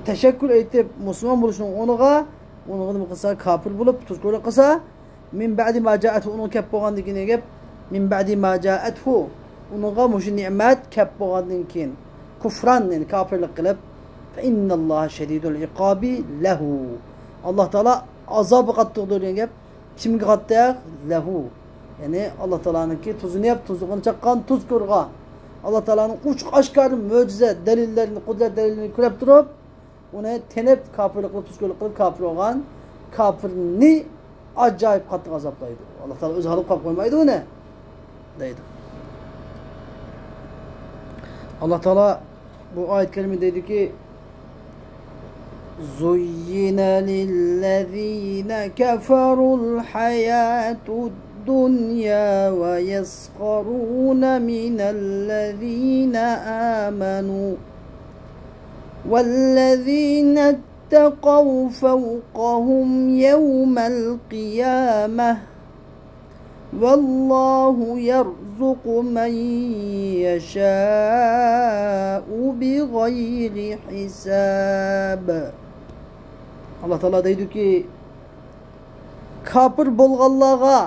تەشەككۈر ئېيتىپ، مۇسۇلمان بولۇشنىڭ ئورنىغا، ئۇنىڭغا نېمە قىلسا، كاپىر بولۇپ، تۇزكورلۇق قىلسا، مىن بەئدى ما جائەتھۇ، ئۇنىڭغا كەپ بولغاندىن كېيىن دېگەن گەپ، مىن بەئدى ما جائەتھۇ، ئۇنىڭغا مۇشۇ نېمەت كەپ بولغاندىن كېيىن، كۇفران، يەنى كاپىرلىق قىلىپ، فە ئىننەللاھە شەدىدۇل ئىقابى لەھۇ، ئاللا تائالا ئازابى قاتتىقتۇر دېگەن گەپ. كىمگە قاتتىق؟ لەھۇ. يەنى ئاللا تائالانىڭكى تۇزىنى يەپ، تۇزلۇقىنى چاققان تۇزكورغا. ئاللا تائالانىڭ ئوچۇق ئاشكارا مۆجىزە دەلىللىرىنى، قۇدرەت دەلىللىرىنى كۆرۈپ تۇرۇپ، ئۇنى تېنىپ، كاپىرلىق قىلىپ، تۇزكورلۇق قىلىپ، كاپىر بولغان كاپىرنى ئاجايىپ قاتتىق ئازابلايدۇ. ئاللا تائالا ئۆزى ھالقىپ قويمايدۇ ئۇنى، دەيدۇ. ئاللا تائالا بۇ ئايەت كەرىمە دەيدۇكى، زين للذين كفروا الحياة الدنيا ويسخرون من الذين آمنوا والذين اتقوا فوقهم يوم القيامة والله يرزق من يشاء بغير حساب. ئاللا تائالا دەيدۇكى، كاپىر بولغانلارغا،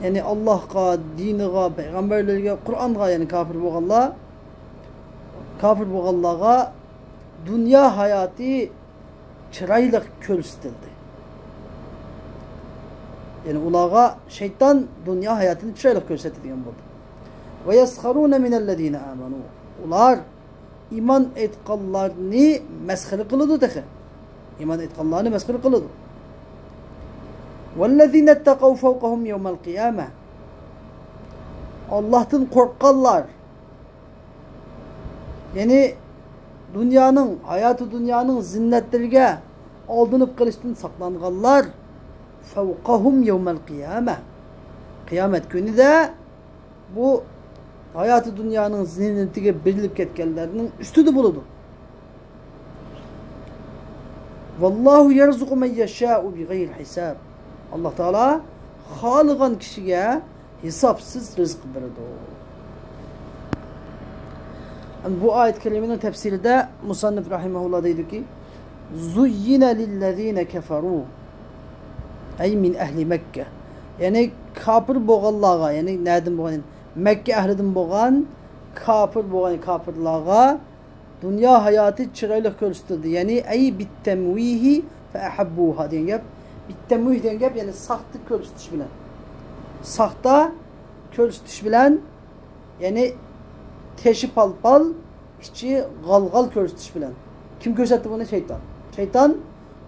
يەنى ئاللاھقا، دىنىغا، پەيغەمبەرلەرگە، قۇرئانغا، يەنى كاپىر بولغانلار، كاپىر بولغانلارغا دۇنيا ھاياتى چىرايلىق كۆرسىتىلدى. يەنى ئۇلارغا شەيتان دۇنيا ھاياتىنى چىرايلىق كۆرسەتتى دېگەن بولدى. ويسخرون من الذين آمنوا. ئۇلار ئىمان ئېيتقانلارنى مەسخىرە قىلىدۇ تېخى. ئىمان ئېيتقانلارنى مەسخىرە قىلىدۇ. والذين اتقوا فوقهم يوم القيامة. ئاللاھتىن قورققانلار، يەنى دۇنيانىڭ، ھاياتى دۇنيانىڭ زىننەتلىرىگە ئالدىنىپ قېلىشتىن ساقلانغانلار، فوقهم يوم القيامة. قىيامەت كۈنىدە بۇ ھاياتى دۇنيانىڭ زىننىتىگە بېرىلىپ كەتكەنلەرنىڭ ئۈستىدە بولىدۇ. والله يرزق من يشاء بغير حساب. ئاللا تائالا خالىغان كىشىگە ھېسابسىز رىزىق بېرىدۇ. بۇ ئايەت كەرىمىنىڭ تەپسىرىدە مۇسەننىپ رەھىمەھۇللا دەيدۇكى، زين للذين كفروا أي من أهل مكة. يەنى كاپىر بولغانلارغا، يەنى نەدىن بولغان؟ مەككە ئەھلىدىن بولغان كاپىر بولغان كاپىرلارغا دۇنيا ھاياتى چىرايلىق كۆرسىتىلدى. يەنى، أي بالتمويه فأحبوها دېگەن گەپ. بالتمويه دېگەن گەپ، يەنى ساختا كۆرسىتىش بىلەن. ساختا كۆرسىتىش بىلەن، يەنى تېشى پال-پال، ئىچى غال-غال كۆرسىتىش بىلەن. كىم كۆرسەتتى بۇنى؟ شەيتان. شەيتان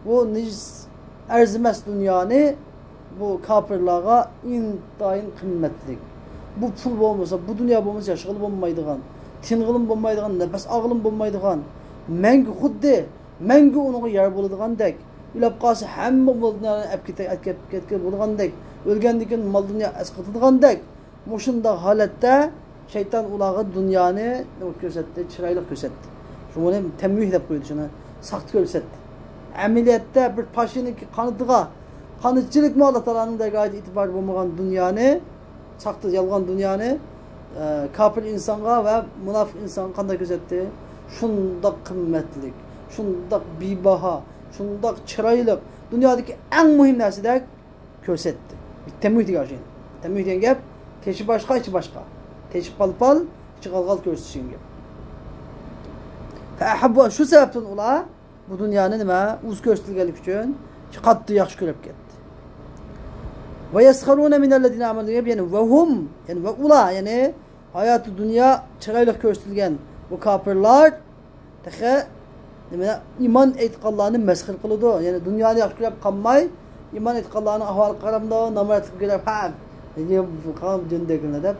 بۇ نىجىس، ئەرزىمەس دۇنيانى بۇ كاپىرلارغا ئىنتايىن قىممەتلىك. بۇ پۇل بولمىسا، بۇ دۇنيا بولمىسا ياشىغىلى بولمايدىغان، تىنغىلىمۇ بولمايدىغان، نەپەس ئالغىلىمۇ بولمايدىغان، مەڭگۈ، خۇددى مەڭگۈ ئۇنىڭغا يار بولىدىغاندەك، ئۆلۈپ قالسا ھەممە مال دۇنيانى ئەپ كېتە-، ئەپ كەت-، كەتكىلى بولىدىغاندەك، ئۆلگەندىن كېيىن مال دۇنيا ئەسقاتىدىغاندەك، مۇشۇنداق ھالەتتە شەيتان ئۇلارغا دۇنيانى نېمە كۆرسەتتى؟ چىرايلىق كۆرسەتتى. شۇڭا ئۇنى تەمۋىھ دەپ قويدى، شۇنى ساختا كۆرسەتتى. ئەمەلىيەتتە بىر پاشىنىڭ قانىتىغا، قانىتچىلىكمۇ ئاللا تائالانىڭ دەرگاھىدا ئېتىبارى بولمىغان دۇنيانى، ساختا، يالغان دۇنيانى، ئە، كاپىر ئىنسانغا ۋە مۇناپىق ئىنسانغا قانداق كۆرسەتتى؟ شۇنداق قىممەتلىك، شۇنداق بىباھا، شۇنداق چىرايلىق، دۇنيادىكى ئەڭ مۇھىم نەرسىدەك كۆرسەتتى. تەمۋىھ دېگەن ئاشۇ. تەمۋىھ دېگەن گەپ، تېشى باشقا، ئىچى باشقا. تېشى پال-پال، ئىچى غال-غال كۆرسىتىش دېگەن گەپ. فەئەھەببۇ، شۇ سەۋەبتىن ئۇلار بۇ دۇنيانى نېمە، ئۇز كۆرسىتىلگەنلىكى ئۈچۈن قاتتىق ياخشى كۆرۈپ كەتتى. ۋە يەسخەرۇنە مىنەللەزىنە ئامەنۇ دېگەن گەپ، يەنى ۋە ھۇم، يەنى ۋە ئۇلار، يەنى ھاياتى دۇنيا چىرايلىق كۆرسىتىلگەن بۇ كاپىرلار تېخى نېمە، ئىمان ئېيتقانلارنى مەسخىرە قىلىدۇ. يەنى دۇنيانى ياخشى كۆرۈپ قالماي، ئىمان ئېيتقانلارنىڭ ئەھۋالىغا قارامدۇ، نامراتلىققا كۆرۈپ، ھە، قالغان دۈندەكلەر دەپ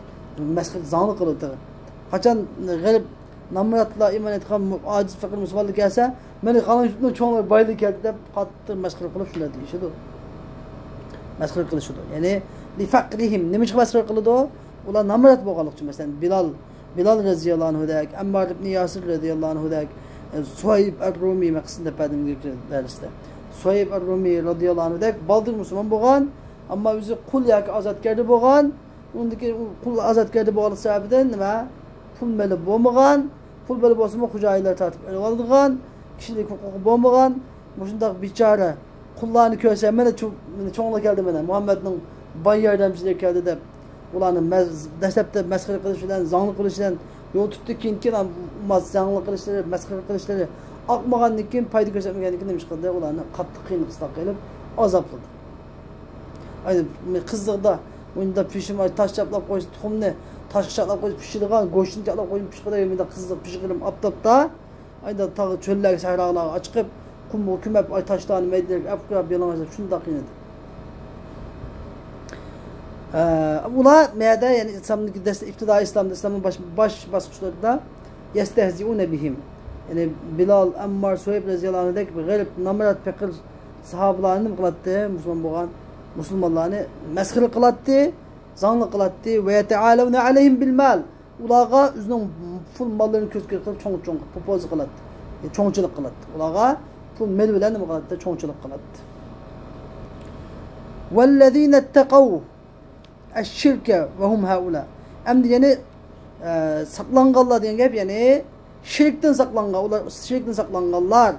مەسخىرە، زاڭلىق قىلىدۇ تېخى. قاچان غېرىب، نامراتلار، ئىمان ئېيتقان ئاجىز، پەقىر مۇسۇلمانلار كەلسە، مانا قالغان يۇرتنىڭ چوڭلىرى، بايلىرى كەلدى دەپ قاتتىق مەسخىرە قىلىپ شۇنداق دېيىشىدۇ. مەسخىرە قىلىشىدۇ. يەنى لىفەقرىھىم. نېمە ئۈچۈن مەسخىرە قىلىدۇ؟ ئۇلار نامرات بولغانلىقى ئۈچۈن. مەسىلەن، بىلال، بىلال رەزىياللاھۇ ئەنھۇدەك، ئەممار ئىبنى ياسىر رەزىياللاھۇ ئەنھۇدەك، ئە، سۇھەيب ئەر-رۇمى، مەن قىسمىنى دەپ بەردىم ئىلگىرىكى دەرستە. سۇھەيب ئەر-رۇمى رەزىياللاھۇ ئەنھۇدەك بالدۇر مۇسۇلمان بولغان، ئەمما ئۆزى قۇل ياكى ئازادكاردا بولغان. ئۇندىكى ئۇ قۇل ئازادكاردا بولغانلىقى سەۋەبىدىن نېمە؟ پۇل مېلى بولمىغان، پۇل مېلى بولسىمۇ خوجايىنلار تارتىپ ئېلىۋالىدىغان، كىشىلىك ھوقۇقى بولمىغان، مۇشۇنداق بىچارە قۇللارنى كۆرسە، مانا چو-، مانا چوڭلار كەلدى، مانا مۇھەممەدنىڭ باي ياردەمچىلىرى كەلدى دەپ، ئۇلارنى مەز-، دەسلەپتە مەسخىرە قىلىش بىلەن، زاڭلىق قىلىش بىلەن يول تۇتتى، كېيىن، كېيىن ئەمما زاڭلىق قىلىشلىرى، مەسخىرە قىلىشلىرى ئاقمىغاندىن كېيىن، پايدا كۆرسەتمىگەندىن كېيىن نېمە ئىش قىلدى؟ ئۇلارنى قاتتىق قىيىنلىققا ساپ قىلىپ ئازابلىدى. ئاينى قىزىقدا مۇنداق پىشىم، تاش چاپلاپ قويسا تۇخۇمنى، تاشقا چاپلاپ قويسا پىشىدىغان، گۆشنى چاپلاپ قويسا پىشقىدەك، مۇنداق قىزىق پىشقىرىم ئاپتاپتا، ئايدا تاغ چۆللەرگە، سەھرالارغا چىقىپ، قۇمغا كۆمۈپ، ئاي، تاشلارنى مەيدىلەرگە ئەپ قويۇپ، يالىڭاچلاپ شۇنداق قىلىنىدۇ. ئە، ئۇلار مەدە، يەنى ئىسلامدىكى دەسلەپ، ئىپتىدائىي ئىسلامدا، ئىسلامنىڭ باش، باش باسقۇچلىرىدا يەستەھزىئۇنە بىھىم. يەنى بىلال، ئەممار، سۇھەيب رەزىياللاھۇ ئەنھۇدەك غەرب، نامرات، پېقىر ساھابىلارنى نېمە قىلاتتى؟ مۇسۇلمان بولغان مۇسۇلمانلارنى مەسخىرە قىلاتتى، زاڭلىق قىلاتتى. ۋە يەتەئالەۋنە ئەلەيھىم بىل مال. ئۇلارغا ئۆزىنىڭ پۇل ماللىرىنى كۆز-كۆز قىلىپ چوڭ-چوڭ قىلىپ، پوپوزا قىلاتتى. يەنى چوڭچىلىق قىلاتتى. ئۇلارغا پۇل مېل بىلەن نېمە قىلاتتى؟ چوڭچىلىق قىلاتتى. ۋەللەزىنە ئىتتەقەۋ ئەششىركە ۋە ھۇم ھەئۇلا. ئەمدى يەنى، ئە، ساقلانغانلار دېگەن گەپ، يەنى شىركتىن ساقلانغان، ئۇلار شىركتىن ساقلانغانلار.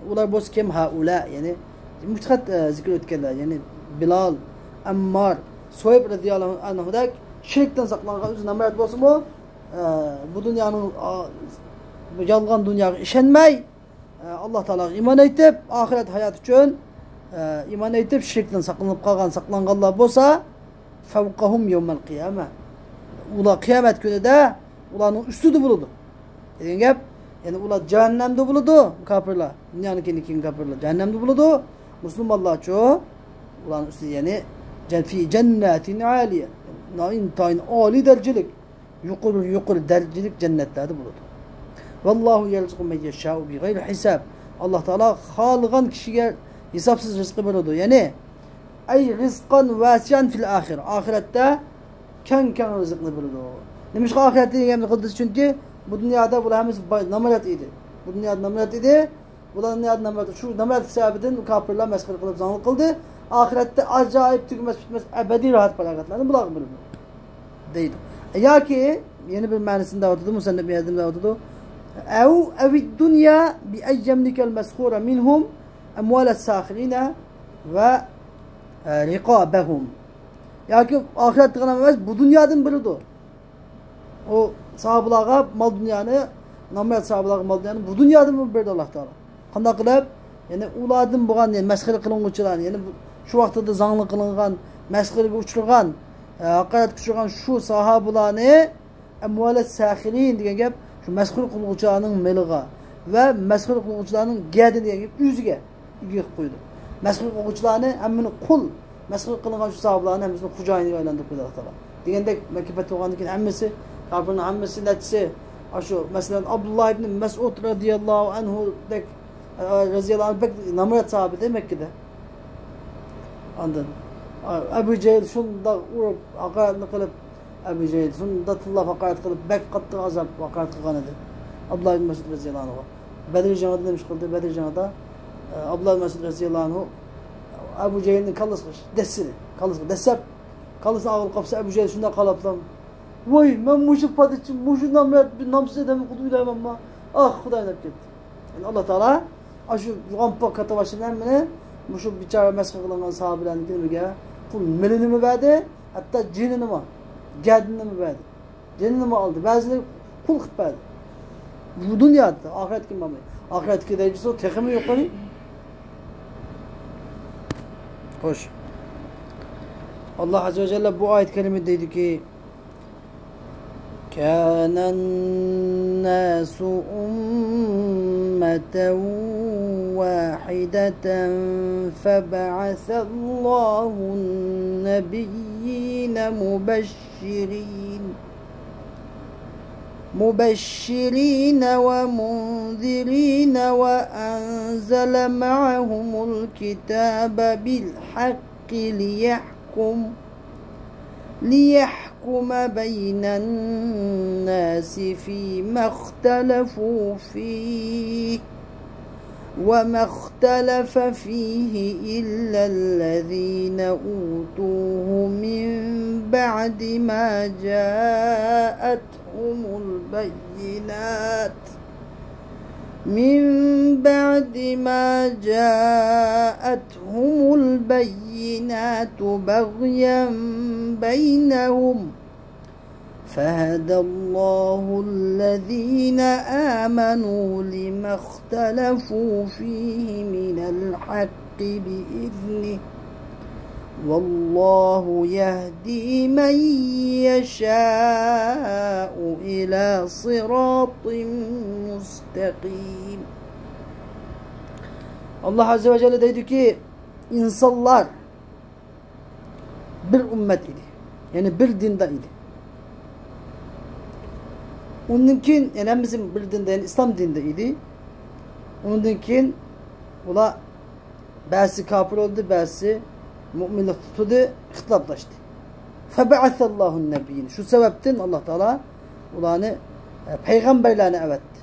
ئۇلار بولسا كىم؟ ھەئۇلا، يەنى مۇشۇ قەدەر، ئە، زىكىر ئۆتكەنلەر، يەنى بىلال، ئەممار، سۇھەيب رەزىياللاھۇ ئەنھۇدەك شىركتىن ساقلانغان، ئۆزى نامرات بولسىمۇ، ئە، بۇ دۇنيانىڭ، ئا، بۇ يالغان دۇنياغا ئىشەنمەي، ئە، ئاللا تائالاغا ئىمان ئېيتىپ، ئاخىرەت ھاياتى ئۈچۈن، ئە، ئىمان ئېيتىپ، شىركتىن ساقلىنىپ قالغان، ساقلانغانلار بولسا، فەۋقەھۇم يەۋمەل قىيامە. ئۇلار قىيامەت كۈنىدە ئۇلارنىڭ ئۈستىدە بولىدۇ. دېگەن گەپ، يەنى ئۇلار جەھەننەمدە بولىدۇ، كاپىرلار. دۇنيانى كېيىن، كېيىن كاپىرلار جەھەننەمدە بولىدۇ. مۇسۇلمانلارچۇ؟ ئۇلارنىڭ ئۈستىدە، يەنى جەن-، فى جەنناتىن ئالىيە. ئىنتايىن ئالىي دەرىجىلىك، يۇقىرى، يۇقىرى دەرىجىلىك جەننەتلەردە بولىدۇ. ۋاللاھۇ يەرزۇقۇ مەن يەشائۇ بىغەيرى ھىساب. ئاللا تائالا خالىغان كىشىگە ھېسابسىز رىزقى بېرىدۇ. يەنى، ئەي رىزقان ۋاسىئان فىل ئاخىرە. ئاخىرەتتە كەڭ-كەڭ رىزىقنى بېرىدۇ. نېمىشقا ئاخىرەتتە دېگەننى قىلدى؟ چۈنكى بۇ دۇنيادا بۇلار ھەممىسى باي، نامرات ئىدى. بۇ دۇنيادا نامرات ئىدى. بۇلار دۇنيادا نامرات، شۇ نامراتلىق سەۋەبىدىن كاپىرلار مەسخىرە قىلىپ، زاڭلىق قىلدى. ئاخىرەتتە ئاجايىپ تۈگىمەس پۈتمەس ئەبەدىي راھەت پاراغەتلەرنى بۇلارغا بېرىدۇ، دەيدۇ. ياكى يەنە بىر مەنىسىنى دەۋاتىدۇ، مۇسەننىپ يەردىن دەۋاتىدۇ. ئەۋ ئەۋىد دۇنيا بىئەن يەملىكەل مەسخۇرە مىنھۇم ئەمۋالەس ساخىرىنە ۋە، ئە، رىقابەھۇم. ياكى ئاخىرەت دېگەن ئەمەس، بۇ دۇنيادىن بېرىدۇ. ئۇ ساھابىلارغا مال دۇنيانى، نامرات ساھابىلارغا مال دۇنيانى بۇ دۇنيادىن بېرىدۇ ئاللا تائالا. قانداق قىلىپ؟ يەنى ئۇلاردىن بولغان، يەنى مەسخىرە قىلىنغۇچىلارنى، يەنى بۇ، شۇ ۋاقتىدا زاڭلىق قىلىنغان، مەسخىرىگە ئۇچرىغان، ئە، ھاقارەتكە ئۇچرىغان شۇ ساھابىلارنى ئەمۋالەس ساخىرىن دېگەن گەپ، شۇ مەسخىرە قىلغۇچىلارنىڭ مېلىغا ۋە مەسخىرە قىلغۇچىلارنىڭ گەدىنى دېگەن گەپ، ئۆزىگە ئىگە قىلىپ قويىدۇ. مەسخىرە قىلغۇچىلارنى ھەممىنى قۇل، مەسخىرە قىلىنغان شۇ ساھابىلارنى ھەممىسىنى خوجايىنىغا ئايلاندۇرۇپ قويدى ئاللا تائالا. دېگەندەك، مەككە پەتھى بولغاندىن كېيىن ھەممىسى، كاپىرنىڭ ھەممىسى، نەچچىسى، ئاشۇ، مەسىلەن، ئابدۇللا ئىبنى مەسئۇد رەزىياللاھۇ ئەنھۇدەك، ئە، رەزىياللاھۇ ئەنھۇ بەك نامرات ساھابە ئىدى مەككىدە. ئاندىن، ئە، ئەبۇ جەھىل شۇنداق ئۇرۇپ، ھاقارەتنى قىلىپ، ئەبۇ جەھىل شۇنداق تىللاپ ھاقارەت قىلىپ، بەك قاتتىق ئازاب، ھاقارەت قىلغان ئىدى. ئابدۇللا ئىبنى مەسئۇد رەزىياللاھۇ ئەنھۇغا. بەدر جېڭىدا نېمە ئىش قىلدى؟ بەدر جېڭىدا، ئە، ئابدۇللا ئىبنى مەسئۇد رەزىياللاھۇ ئەنھۇ ئەبۇ جەھىلنىڭ كاللىسىغا دەسسىدى. كاللىسىغا دەسسەپ، كاللىسىنى ئاغرىپ قاپسا، ئەبۇ جەھىل شۇنداق قاراپلا، ۋاي، مەن مۇشۇ پادىچى، مۇشۇ نامرات، بىر نامسىز ئادەمنى قۇدۇق ئويلايمەنما؟ ئاھ، خۇدايىم، دەپ كەتتى. يەنى ئاللا تائالا ئاشۇ غامپا كاتىۋاشلىرىنى ھەممىنى مۇشۇ بىچارە مەسخىرە قىلىنغان ساھابىلەرنىڭكى نېمىگە؟ پۇل مېلىنىمۇ بەردى، ھەتتا جېنىنىمۇ، گەدىنىنىمۇ بەردى. جېنىنىمۇ ئالدى، بەزىلىرى قۇل قىلىپ بەردى. بۇ دۇنيادا، ئاخىرەتكە بارماي. ئاخىرەتتىكى دەرىجىسى تېخىمۇ يۇقىرى. خوش. ئاللا ئەززە ۋە جەللە بۇ ئايەت كەرىمىدە دەيدۇكى، كان الناس أمة واحدة فبعث الله النبيين مبشرين مبشرين ومنذرين وأنزل معهم الكتاب بالحق ليحكم ليحكم بين الناس فيما اختلفوا فيه وما اختلف فيه إلا الذين أوتوه من بعد ما جاءتهم البينات من بعد ما جاءتهم البينات بغيا بينهم فهدى الله الذين آمنوا لما اختلفوا فيه من الحق بإذنه والله يهدي من يشاء إلى صراط مستقيم. ئاللا ئەززە ۋە جەللە دەيدۇكى، ئىنسانلار بىر ئۈممەت ئىدى. يەنى بىر دىندا ئىدى. ئۇندىن كېيىن، يەنى ھەممىسى بىر دىندا، يەنى ئىسلام دىنىدا ئىدى. ئۇنىڭدىن كېيىن ئۇلار بەزىسى كاپىر بولدى، بەزىسى مۇئمىنلىق تۇتتى، ئىختىلاپلاشتى. فبعث الله النبيين. شۇ سەۋەبتىن ئاللا تائالا ئۇلارنى، ئە، پەيغەمبەرلەرنى ئەۋەتتى.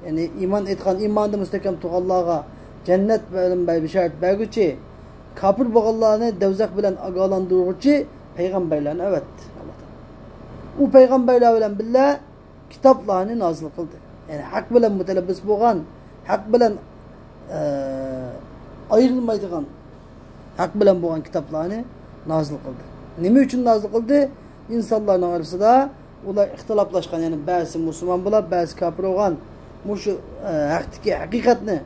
يەنى ئىمان ئېيتقان، ئىماندا مۇستەھكەم تۇرغانلارغا جەننەت بىلەن بەشارەت بەرگۈچى، كاپىر بولغانلارنى دوزاخ بىلەن ئاگاھلاندۇرغۇچى پەيغەمبەرلەرنى ئەۋەتتى ئاللا تائالا. ئۇ پەيغەمبەرلەر بىلەن بىللە كىتابلارنى نازىل قىلدى. يەنى ھەق بىلەن مۇتەلەببىس بولغان، ھەق بىلەن، ئە، ئايرىلمايدىغان، ھەق بىلەن بولغان كىتابلارنى نازىل قىلدى. نېمە ئۈچۈن نازىل قىلدى؟ ئىنسانلارنىڭ ئارىسىدا ئۇلار ئىختىلاپلاشقان، يەنى بەزىسى مۇسۇلمان بولۇپ، بەزىسى كاپىر بولغان، مۇشۇ، ئە، ھەقتىكى ھەقىقەتنى،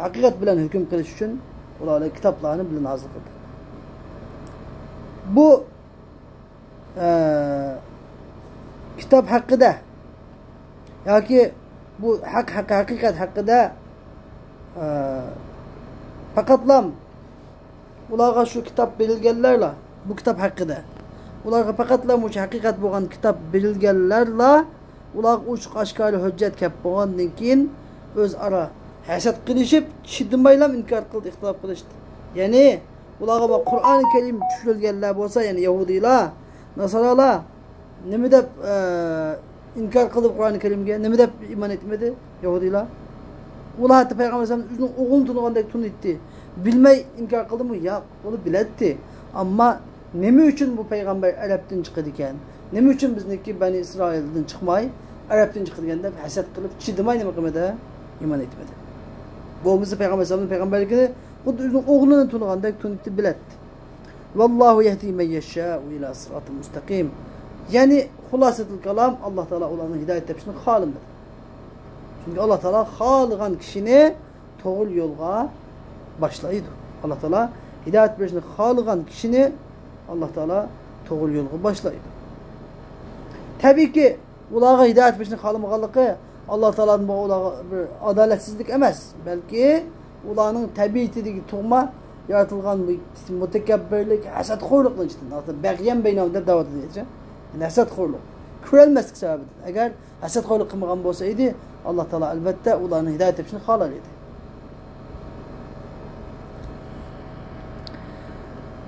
ھەقىقەت بىلەن ھۆكۈم قىلىش ئۈچۈن ئۇلار كىتابلارنى بىللە نازىل قىلدى. بۇ ئە، كىتاب ھەققىدە ياكى بۇ ھەق، ھەق، ھەقىقەت ھەققىدە، ئە، پەقەتلا ئۇلارغا شۇ كىتاب بېرىلگەنلەرلا، بۇ كىتاب ھەققىدە ئۇلارغا پەقەتلا مۇشۇ ھەقىقەت بولغان كىتاب بېرىلگەنلەرلا، ئۇلارغا ئوچۇق ئاشكارا ھۆججەت كەپ بولغاندىن كېيىن ئۆزئارا ھەسەت قىلىشىپ، چىدىمايلا ئىنكار قىلدى، ئىختىلاپ قىلىشتى. يەنى ئۇلارغا بۇ قۇرئانى كەرىم چۈشۈرۈلگەنلەر بولسا، يەنى يەھۇدىيلار، ناسارالار نېمە دەپ، ئە، ئىنكار قىلدى قۇرئانى كەرىمگە؟ نېمە دەپ ئىمان ئېيتمىدى يەھۇدىيلار؟ ئۇلار ھەتتا پەيغەمبەر ئەلەيھىسسالامنى ئۆزىنىڭ ئوغلىنى تونۇغاندەك تونۇيتتى. بىلمەي ئىنكار قىلدىمۇ؟ ياق، ئۇلار بىلەتتى. ئەمما نېمە ئۈچۈن بۇ پەيغەمبەر ئەرەبتىن چىقىدىكەن؟ نېمە ئۈچۈن بىزنىڭكى بەنى ئىسرائىلدىن چىقماي، ئەرەبتىن چىقىدىكەن دەپ ھەسەت قىلىپ، چىدىماي نېمە قىلمىدى؟ ئىمان ئېيتمىدى. بولمىسا پەيغەمبەر ئەلەيھىسسالامنىڭ پەيغەمبەرلىكىنى خۇددى ئۆزىنىڭ ئوغلىنى تونۇغاندەك تونۇيتتى، بىلەتتى. ۋاللاھۇ يەھدى مەن يەشائۇ ئىلا سىراتىن مۇستەقىم. يەنى خۇلاسەتۇل كالام، ئاللا تائالا ئۇلارنىڭ ھىدايەت تېپىشىنى خالىمىدى. چۈنكى ئاللا تائالا خالىغان كىشىنى توغرا يولغا باشلايدۇ. ئاللا تائالا ھىدايەت بېرىشنى خالىغان كىشىنى ئاللا تائالا توغرا يولغا باشلايدۇ. تەبىئىيكى، ئۇلارغا ھىدايەت بېرىشنى خالىمىغانلىقى ئاللا تائالادىن بولغان ئۇلارغا بىر ئادالەتسىزلىك ئەمەس، بەلكى ئۇلارنىڭ تەبىئىتىدىكى تۇغما يارىتىلغان بۇ مۇتەكەببىرلىك، ھەسەتخورلۇقنىڭ ئىچىدىن، بەغيەن بەينەھۇم دەپ دەۋاتىدۇ، يەنى ھەسەتخورلۇق، كۆرەلمەسلىك سەۋەبىدىن. ئەگەر ھەسەتخورلۇق قىلمىغان بولسا ئىدى، ئاللا تائالا ئەلۋەتتە ئۇلارنىڭ ھىدايەت تېپىشىنى خالار ئىدى.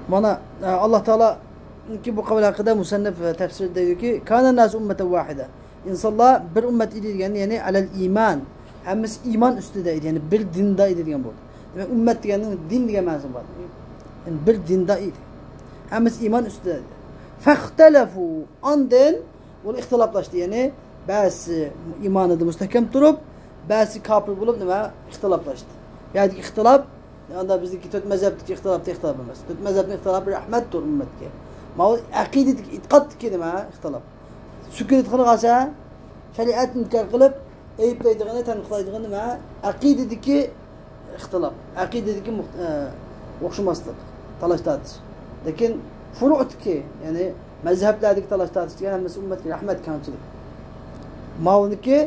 مانا، ئە، ئاللا تائالانىڭكى بۇ قەۋلى ھەققىدە مۇسەننىپ، ئە، تەپسىردە دەيدۇكى، كانە ناسۇ ئۈممەتەن ۋاھىدە. ئىنسانلار بىر ئۈممەت ئىدى دېگەن، يەنى ئەلەل ئىمان. ھەممىسى ئىمان ئۈستىدە ئىدى، يەنى بىر دىندا ئىدى دېگەن بولدى. دېمەك، ئۈممەت دېگەننىڭ دىن دېگەن مەنىسى بار. يەنى بىر دىندا ئىدى. ھەممىسى ئىمان ئۈستىدە ئىدى. فەختەلەفۇ، ئاندىن ئۇلار ئىختىلاپلاشتى. يەنى بەزىسى ئىمانىدا مۇستەھكەم تۇرۇپ، بەزىسى كاپىر بولۇپ نېمە ئىختىلاپلاشتى. بۇ يەردىكى ئىختىلاپ، ئاندا بىزدىكى تۆت مەزھەپتىكى ئىختىلاپتەك ئىختىلاپ ئەمەس. تۆت مەزھەپنىڭ ئىختىلاپى رەھمەتتۇر ئۈممەتكە. ماۋۇ ئەقىدىدىكى، ئېتىقادتىكى نېمە ئىختىلاپ. سۈكۈت قىلغانسا، شەرىئەتنى ئىنكار قىلىپ، ئەيىبلەيدىغىنى، تەنقىدلەيدىغىنى نېمە؟ ئەقىدىدىكى ئىختىلاپ، ئەقىدىدىكى مۇخت-، ئە، ئوخشىماسلىق، تالاش-تارتىش. لېكىن فۇرۇئدىكى، يەنى مەزھەپلەردىكى تالاش-تارتىش دېگەن ھەممىسى ئۈممەتكە رەھمەت، كەڭچىلىك. ماۋۇنىڭكى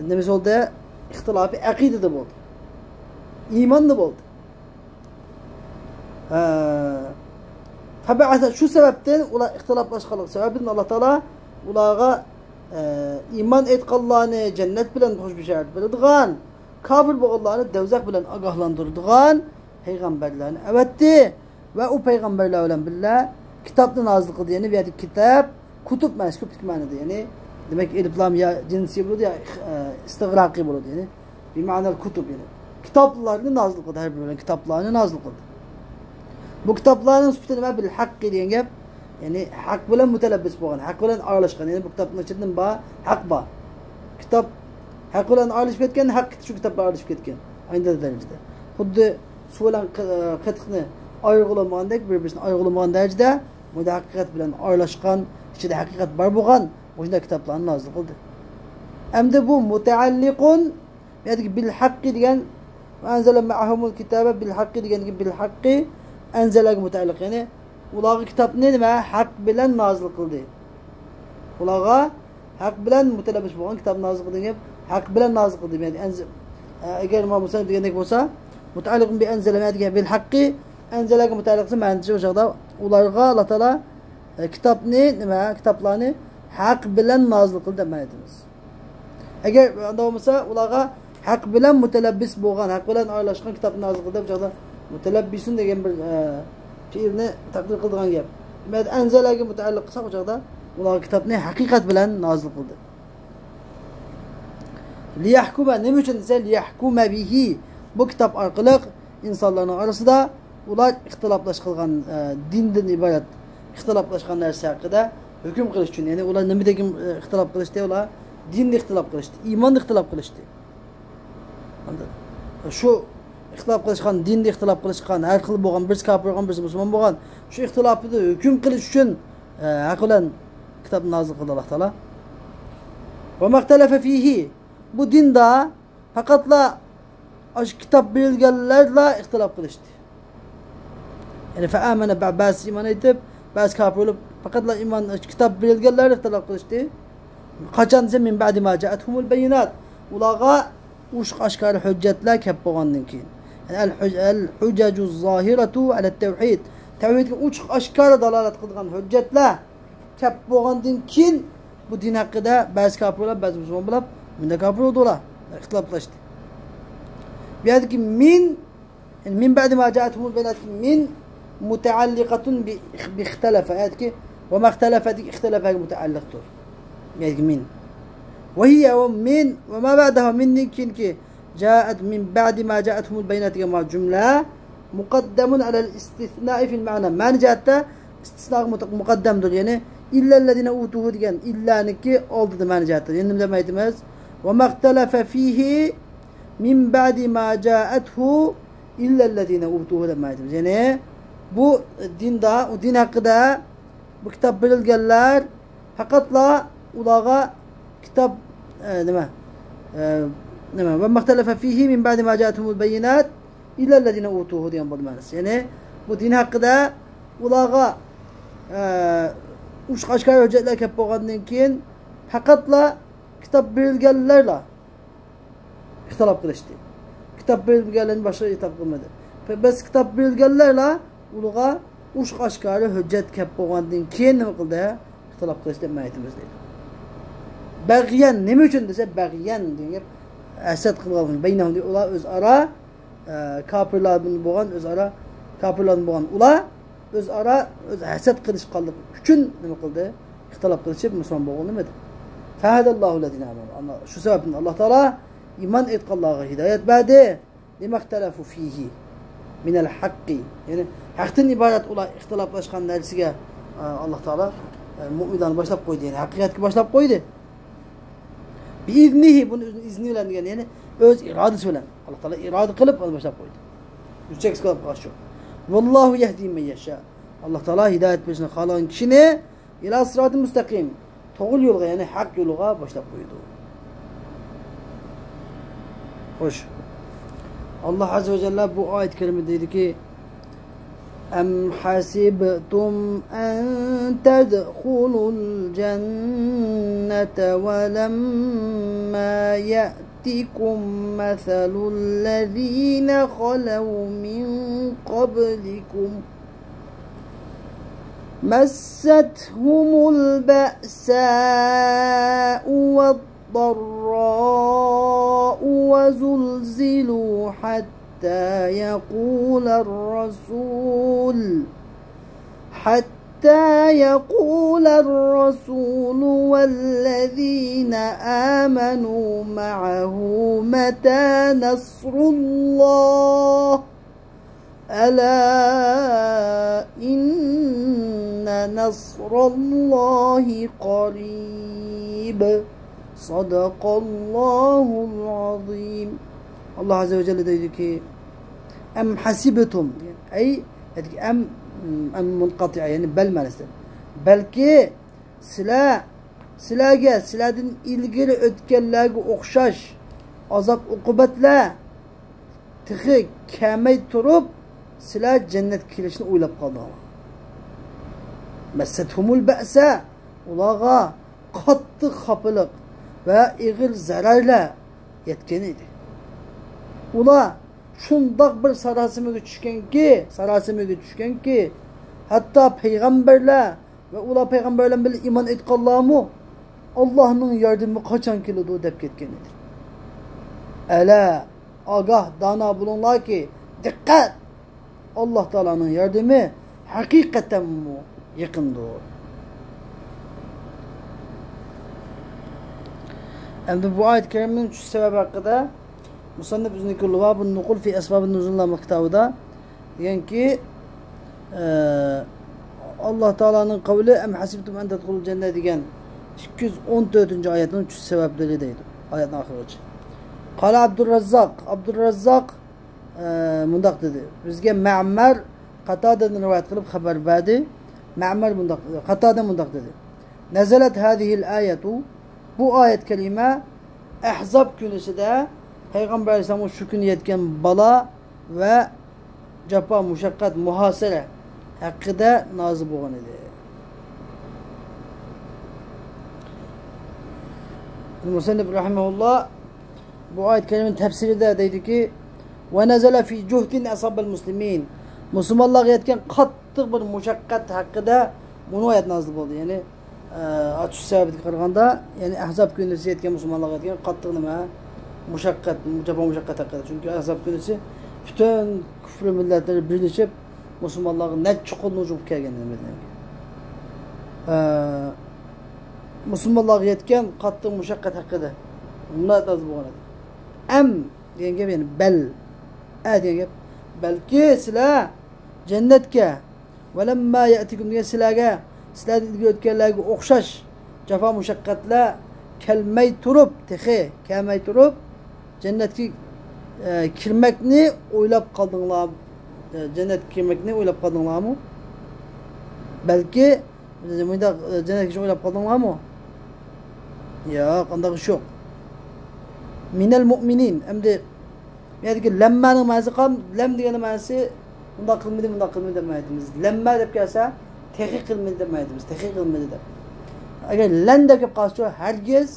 نېمىسى بولدى؟ ئىختىلاپى ئەقىدىدە بولدى. ئىماندا بولدى. ھە. فبعث، شۇ سەۋەبتىن ئۇلار ئىختىلاپلاشقانلىقى سەۋەبىدىن ئاللا تائالا ئۇلارغا، ئە، ئىمان ئېيتقانلارنى جەننەت بىلەن خۇش بېشارەت بېرىدىغان، كاپىر بولغانلارنى دوزاخ بىلەن ئاگاھلاندۇرىدىغان پەيغەمبەرلەرنى ئەۋەتتى. ۋە ئۇ پەيغەمبەرلەر بىلەن بىللە كىتابنى نازىل قىلدى. يەنى بۇ يەردە كىتاب، كۇتۇب مەنىسى كۆپلۈك مەنىدە. يەنى، دېمەك، ئېلىپ لام يا جىنسىي بولىدۇ، يا ئىخ-، ئە، ئىستىغراقىي بولىدۇ. يەنى، بىمەنەل كۇتۇب، يەنى كىتابلارنى نازىل قىلدى، ھەر بىر بىلەن كىتابلارنى نازىل قىلدى. بۇ كىتابلارنىڭ سۈپىتى نېمە؟ بىل ھەققى دېگەن گەپ. يەنى ھەق بىلەن مۇتەلەببىس بولغان، ھەق بىلەن ئارىلاشقان. يەنى بۇ كىتابنىڭ ئىچىدە نېمە بار؟ ھەق بار. كىتاب ھەق بىلەن ئارىلىشىپ كەتكەن، ھەق شۇ كىتاب بىلەن ئارىلىشىپ كەتكەن. ئاينى دەرىجىدە. خۇددى سۇ بىلەن قى-، قېتىقنى ئايرىغىلى بولمىغاندەك، بىر-بىرسىنى ئايرىغىلى بولمىغان دەرىجىدە، بۇندا ھەقىقەت بىلەن ئارىلاشقان، ئىچىدە ھەقىقەت بار بولغان، مۇشۇنداق كىتابلارنى نازىل قىلدى. ئەمدى بۇ مۇتەئەللىقۇن، بۇ يەردىكى بىل ھەققى دېگەن، ۋە ئەنزەلە مەئەھۇمۇل كىتابە بىل ھەققى دېگەندىكى بىل ھەققى ئەنزەلەگە مۇتەئەللىق. يەنى ئۇلارغا كىتابنى نېمە؟ ھەق بىلەن نازىل قىلدى. ئۇلارغا ھەق بىلەن مۇتەلەببىس بولغان كىتابنى نازىل قىلدى دېگەن گەپ، ھەق بىلەن نازىل قىلدى. يەنى ئەنز-، ئە، ئەگەر مۇسەننىپ دېگەندەك بولسا، مۇتەئەللىقۇن بى ئەنزەلە مەنە دېگەن بىل ھەققى، ئەنزەلەگە مۇتەئەللىق مەنىسى شۇ چاغدا ئۇلارغا ئاللا تائالا، ئە، كىتابنى، نېمە، كىتابلارنى ھەق بىلەن نازىل قىلدى دەپ مەنە ئېيتىمىز. ئەگەر ئۇنداق بولمىسا، ئۇلارغا ھەق بىلەن مۇتەلەببىس بولغان، ھەق بىلەن ئارىلاشقان كىتابنى نازىل قىلدى دەپ چاغدا مۇتەلەببىسۇن دېگەن بىر، ئە، پېئىلنى تەقدىر قىلىدىغان گەپ. دېمەك، ئەنزەلەگە مۇتەئەللىق قىلساق، ئۇ چاغدا ئۇلارغا كىتابنى ھەقىقەت بىلەن نازىل قىلدى. لىيەھكۇمە، نېمە ئۈچۈن دېسە، لىيەھكۇمە بىھى، بۇ كىتاب ئارقىلىق ئىنسانلارنىڭ ئارىسىدا ئۇلار ئىختىلاپلاشقان، ئە، دىندىن ئىبارەت ئىختىلاپلاشقان نەرسە ھەققىدە ھۆكۈم قىلىش ئۈچۈن، يەنى ئۇلار نېمىدىكى، ئە، ئىختىلاپ قىلىشتى؟ ئۇلار دىندا ئىختىلاپ قىلىشتى، ئىماندا ئىختىلاپ قىلىشتى. شۇ ئىختىلاپ قىلىشقان، دىندا ئىختىلاپ قىلىشقان، ھەر خىل بولغان، بىرسى كاپىر بولغان، بىرسى مۇسۇلمان بولغان، شۇ ئىختىلاپىدا ھۆكۈم قىلىش ئۈچۈن، ئە، ھەق بىلەن كىتابنى نازىل قىلدى ئاللا تائالا. ۋە مەختەلەفە فىھى، بۇ دىندا پەقەتلا ئاشۇ كىتاب بېرىلگەنلەرلا ئىختىلاپ قىلىشتى. يەنى فەئامەنە بە-، بەزىسى ئىمان ئېيتىپ، بەزىسى كاپىر بولۇپ، پەقەتلا ئىمان، كىتاب بېرىلگەنلەر ئىختىلاپ قىلىشتى. قاچان دېسە، مىن بەئدى ما جائەتھۇمۇل بەييىنات. ئۇلارغا ئوچۇق ئاشكارا ھۆججەتلەر كەپ بولغاندىن كېيىن. يەنى ئەل ھۇج-، ئەل ھۇججەجۇز زاھىرەتۇ ئەلەت تەۋھىد. تەۋھىدكە ئوچۇق ئاشكارا دالالەت قىلىدىغان ھۆججەتلەر كەپ بولغاندىن كېيىن، بۇ دىن ھەققىدە بەزى كاپىرلار، بەزى مۇسۇلمان بولۇپ، مۇنداق كاپىر بولدى ئۇلار. ئىختىلاپلاشتى. بۇ يەردىكى مىن، يەنى مىن بەئدى ما جائەتھۇمۇل بەييىنات، مىن مۇتەئەللىقەتۇن بى-، بىختەلەفە. ئايەتتىكى ۋە مەختەلەفەدىكى ئىختەلەفەگە مۇتەئەللىقتۇر. يەنى مىن. ۋە ھىيە، ۋە مىن، ۋە ما بەئدەھا، مىندىن كېيىنكى، جائەت مىن بەئدى ما جائەتھۇمۇل بەييىنات دېگەن ما جۈملە مۇقەددەمۇن ئەلەل ئىستىسنائى فىل مەنا. مەنە جەھەتتە ئىستىسناغا مۇت-، مۇقەددەمدۇر. يەنى ئىللەللەزىنە ئۇتۇھۇ دېگەن ئىللانىكى ئالدىدا مەنە جەھەتتە. يەنى نېمە دەپ ئېيتىمىز؟ ۋە مەختەلەفە فىھى مىن بەئدى ما جائەتھۇ ئىللەللەزىنە ئۇتۇھۇ دەپ ئېيتىمىز. يەنى بۇ دىندا، ئۇ دىن ھەققىدە بۇ كىتاب بېرىلگەنلەر پەقەتلا ئۇلارغا كىتاب، ئە، نېمە، ئە، نېمە، ۋە مەختەلەفە فىھى مىن بەئدى ما جائەتھۇمۇل بەييىنات ئىللەللەزىنە ئۇتۇھۇ دېگەن بولدى مەنىسى. يەنى بۇ دىن ھەققىدە ئۇلارغا، ئە، ئوچۇق ئاشكارا ھۆججەتلەر كەپ بولغاندىن كېيىن پەقەتلا كىتاب بېرىلگەنلەرلا ئىختىلاپ قىلىشتى. كىتاب بېرىلگەنلەرنى باشقا ئىختىلاپ قىلمىدى. بەس كىتاب بېرىلگەنلەرلا ئۇلىغا ئوچۇق ئاشكارا ھۆججەت كەپ بولغاندىن كېيىن نېمە قىلدى؟ ئىختىلاپ قىلىشتى دەپ ئېيتىمىز دەيدۇ. بەغيەن، نېمە ئۈچۈن دېسە، بەغيەن دېگەن گەپ ھەسەت قىلغان، بەينەھۇم دېگەن ئۇلار ئۆزئارا، ئە، كاپىرلاردىن بولغان، ئۆزئارا كاپىرلاردىن بولغان ئۇلار ئۆزئارا ئۆز ھەسەت قىلىشقانلىقى ئۈچۈن نېمە قىلدى؟ ئىختىلاپ قىلىشىپ مۇسۇلمان بولغىلى نېمە دېدى؟ فەھەدەللاھۇ لەزىنە ئامەنۇ. ئانا شۇ سەۋەبتىن ئاللا تائالا ئىمان ئېيتقانلارغا ھىدايەت بەردى. لىمەختەلەفۇ فىھى مىنەل ھەققى. يەنى ھەقتىن ئىبارەت ئۇلار ئىختىلاپلاشقان نەرسىگە، ئە، ئاللا تائالا، ئە، مۇئمىنلارنى باشلاپ قويدى. يەنى ھەقىقەتكە باشلاپ قويدى. بىئىزنىھى، بۇنى ئۆزىنىڭ ئىزنى بىلەن دېگەن، يەنى ئۆز ئىرادىسى بىلەن. ئاللا تائالا ئىرادە قىلىپ ئۇنى باشلاپ قويدى. يۈزچەك قىلىپ قالغان شۇ. ۋاللاھۇ يەھدى مەن يەشا. ئاللا تائالا ھىدايەت بېرىشنى خالىغان كىشىنى ئىلا سىراتىن مۇستەقىم، توغرا يولغا، يەنى ھەق يولغا باشلاپ قويىدۇ. خوش. ئاللا ئەززە ۋە جەللە بۇ ئايەت كەرىمىدە دەيدۇكى، أم حسبتم أن تدخلوا الجنة ولما يأتكم مثل الذين خلوا من قبلكم مستهم البأساء والضراء وزلزلوا حتى يقول الرسول حتى يقول الرسول والذين آمنوا معه متى نصر الله ألا إن نصر الله قريب. صدق الله العظيم. ئاللا ئەززە ۋە جەللە دەيدۇكى، أم حسبتم، ئەي، ئەم، ئەم مۇنقەتىئە، يەنى بەل مەنىسىدە. بەلكى سىلەر، سىلەرگە سىلەردىن ئىلگىرى ئۆتكەنلەرگە ئوخشاش ئازاب-ئوقۇبەتلەر تېخى كەلمەي تۇرۇپ، سىلەر جەننەتكە كىرىشنى ئويلاپ قالدىڭلار. مەسسەتھۇمۇل بەئسا، ئۇلارغا قاتتىق خاپىلىق ۋە ئېغىر زەرەرلەر يەتكەن ئىدى. ئۇلار شۇنداق بىر ساراسىمىگە چۈشكەنكى، ساراسىمىگە چۈشكەنكى، ھەتتا پەيغەمبەرلەر ۋە ئۇلار پەيغەمبەرلەر بىلەن ئىمان ئېيتقانلارمۇ ئاللاھنىڭ ياردىمى قاچان كېلىدۇ دەپ كەتكەن ئىدى. ئەلا، ئاگاھ، دانا بولۇڭلاركى، دىققەت! ئاللاھ تائالانىڭ ياردىمى ھەقىقەتەنمۇ يېقىندۇر. ئەمدى بۇ ئايەت كەرىمىنىڭ چۈشۈش سەۋەبى ھەققىدە مۇسەننىپ ئۆزىنىڭكى لۇبابۇن نۇقۇل فى ئەسبابىن نۇزۇل ناملىق كىتابىدا دېگەنكى، ئە، ئاللاھ تائالانىڭ قەۋلى، ئەم ھەسىبتۇم ئەن تەدخۇلۇل جەننە دېگەن ئىككى يۈز ئون تۆتىنچى ئايەتنىڭ چۈشۈش سەۋەبلىرى دەيدۇ. ئايەتنىڭ ئاخىرىغىچە. قال ئابدۇررەززاق، ئابدۇررەززاق، ئە، مۇنداق دېدى. بىزگە مەمەر قاتادىدىن رىۋايەت قىلىپ خەۋەر بەردى. مەمەر مۇنداق، قاتادا مۇنداق دېدى. نەزەلەت ھازىھىل ئايەتۇ، بۇ ئايەت كەرىمە ئەھزاب كۈنىسىدە پەيغەمبەر ئەلەيھىسسالامغا شۇ كۈنى يەتكەن بالا ۋە جاپا، مۇشەققەت، مۇھاسىرە ھەققىدە نازىل بولغان ئىدى. مۇسەننىپ رەھىمەھۇللا بۇ ئايەت كەرىمىنىڭ تەپسىرىدە دەيدۇكى، ۋە نەزەلە فى جۇھدىن ئەسابەل مۇسلىمىن، مۇسۇلمانلارغا يەتكەن قاتتىق بىر مۇشەققەت ھەققىدە بۇ ئايەت نازىل بولدى. يەنى، ئە، ئاتۇش سەۋەبىگە قارىغاندا، يەنى ئەھزاب كۈنىسى يەتكەن مۇسۇلمانلارغا يەتكەن قاتتىق نېمە؟ مۇشەققەت، جاپا مۇشەققەت ھەققىدە. چۈنكى ئەھزاب كۈنىسى پۈتۈن كۇفر مىللەتلىرى بىرلىشىپ مۇسۇلمانلارغا نەچچە قولدىن ھۇجۇم قىلىپ كەلگەن نېمە دېگەن. ئە، مۇسۇلمانلارغا يەتكەن قاتتىق مۇشەققەت ھەققىدە مۇنداق نازىل بولغان ئىدى. ئەم دېگەن گەپ، يەنى بەل. ئە دېگەن گەپ. بەلكى سىلەر جەننەتكە، ۋەلەمما يەئتىكۇم دېگەن سىلەرگە، سىلەردىن ئىلگىرى ئۆتكەنلەرگە ئوخشاش جاپا مۇشەققەتلەر كەلمەي تۇرۇپ، تېخى كەلمەي تۇرۇپ، جەننەتكە، ئە، كىرمەكنى ئويلاپ قالدىڭلار، ئە، جەننەتكە كىرمەكنى ئويلاپ قالدىڭلارمۇ؟ بەلكى مۇنداق، ئە، جەننەتكە كىرىشنى ئويلاپ قالدىڭلارمۇ؟ ياق، ئانداق ئىش يوق. مىنەل مۇئمىنىن. ئەمدى بۇ يەردىكى لەممانىڭ مەنىسى قال-، لەم دېگەننىڭ مەنىسى مۇنداق قىلمىدى، مۇنداق قىلمىدى دەپ مەنە ئېيتىمىز. لەمما دەپ كەلسە، تېخى قىلمىدى دەپ مەنە ئېيتىمىز. تېخى قىلمىدى دەپ. ئەگەر لەن دەپ كەپ قالسىچۇ، ھەرگىز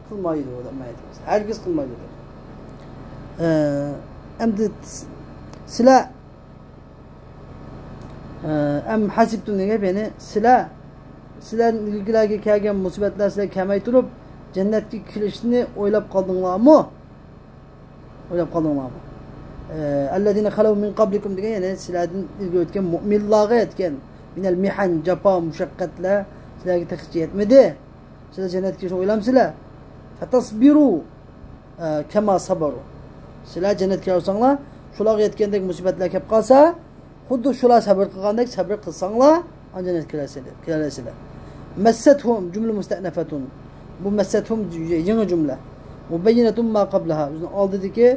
قىلمايدۇ دەپ مەنە ئېيتىمىز. ھەرگىز قىلمايدۇ دەپ. ئە، ئەمدى سىلەر، ئە، ئەم ھەسىبتۇم دېگەن گەپ، يەنى سىلەر، سىلەر ئىلگىرىلەرگە كەلگەن مۇسىبەتلەر سىلەرگە كەلمەي تۇرۇپ، جەننەتكە كىرىشنى ئويلاپ قالدىڭلارمۇ؟ ئويلاپ قالدىڭلارمۇ؟ ئە، ئەللەزىنە خەلەۋ مىن قەبلىكۇم دېگەن، يەنى سىلەردىن ئىلگىرى ئۆتكەن مۇئمىنلارغا يەتكەن مىنەل مىھەن، جاپا، مۇشەققەتلەر سىلەرگە تېخىچە يەتمىدى. سىلەر جەننەتكە كىرىشنى ئويلامسىلەر؟ فەتەسبىرۇ، ئە، كەما سەبەرۇ. سىلەر جەننەتكە كىرسەڭلار، شۇلارغا يەتكەندەك مۇسىبەتلەر كەپ قالسا، خۇددى شۇلار سەبىر قىلغاندەك سەبىر قىلساڭلار، ئاندىن جەننەتكە كىرەلەيسىلەر، كىرەلەيسىلەر. مەسسەتھۇم، جۈملە مۇستەئنەفەتۇن. بۇ مەسسەتھۇم يېڭى جۈملە. مۇبەييىنەتۇن ما قەبلەھا. ئۆزىنىڭ ئالدىدىكى،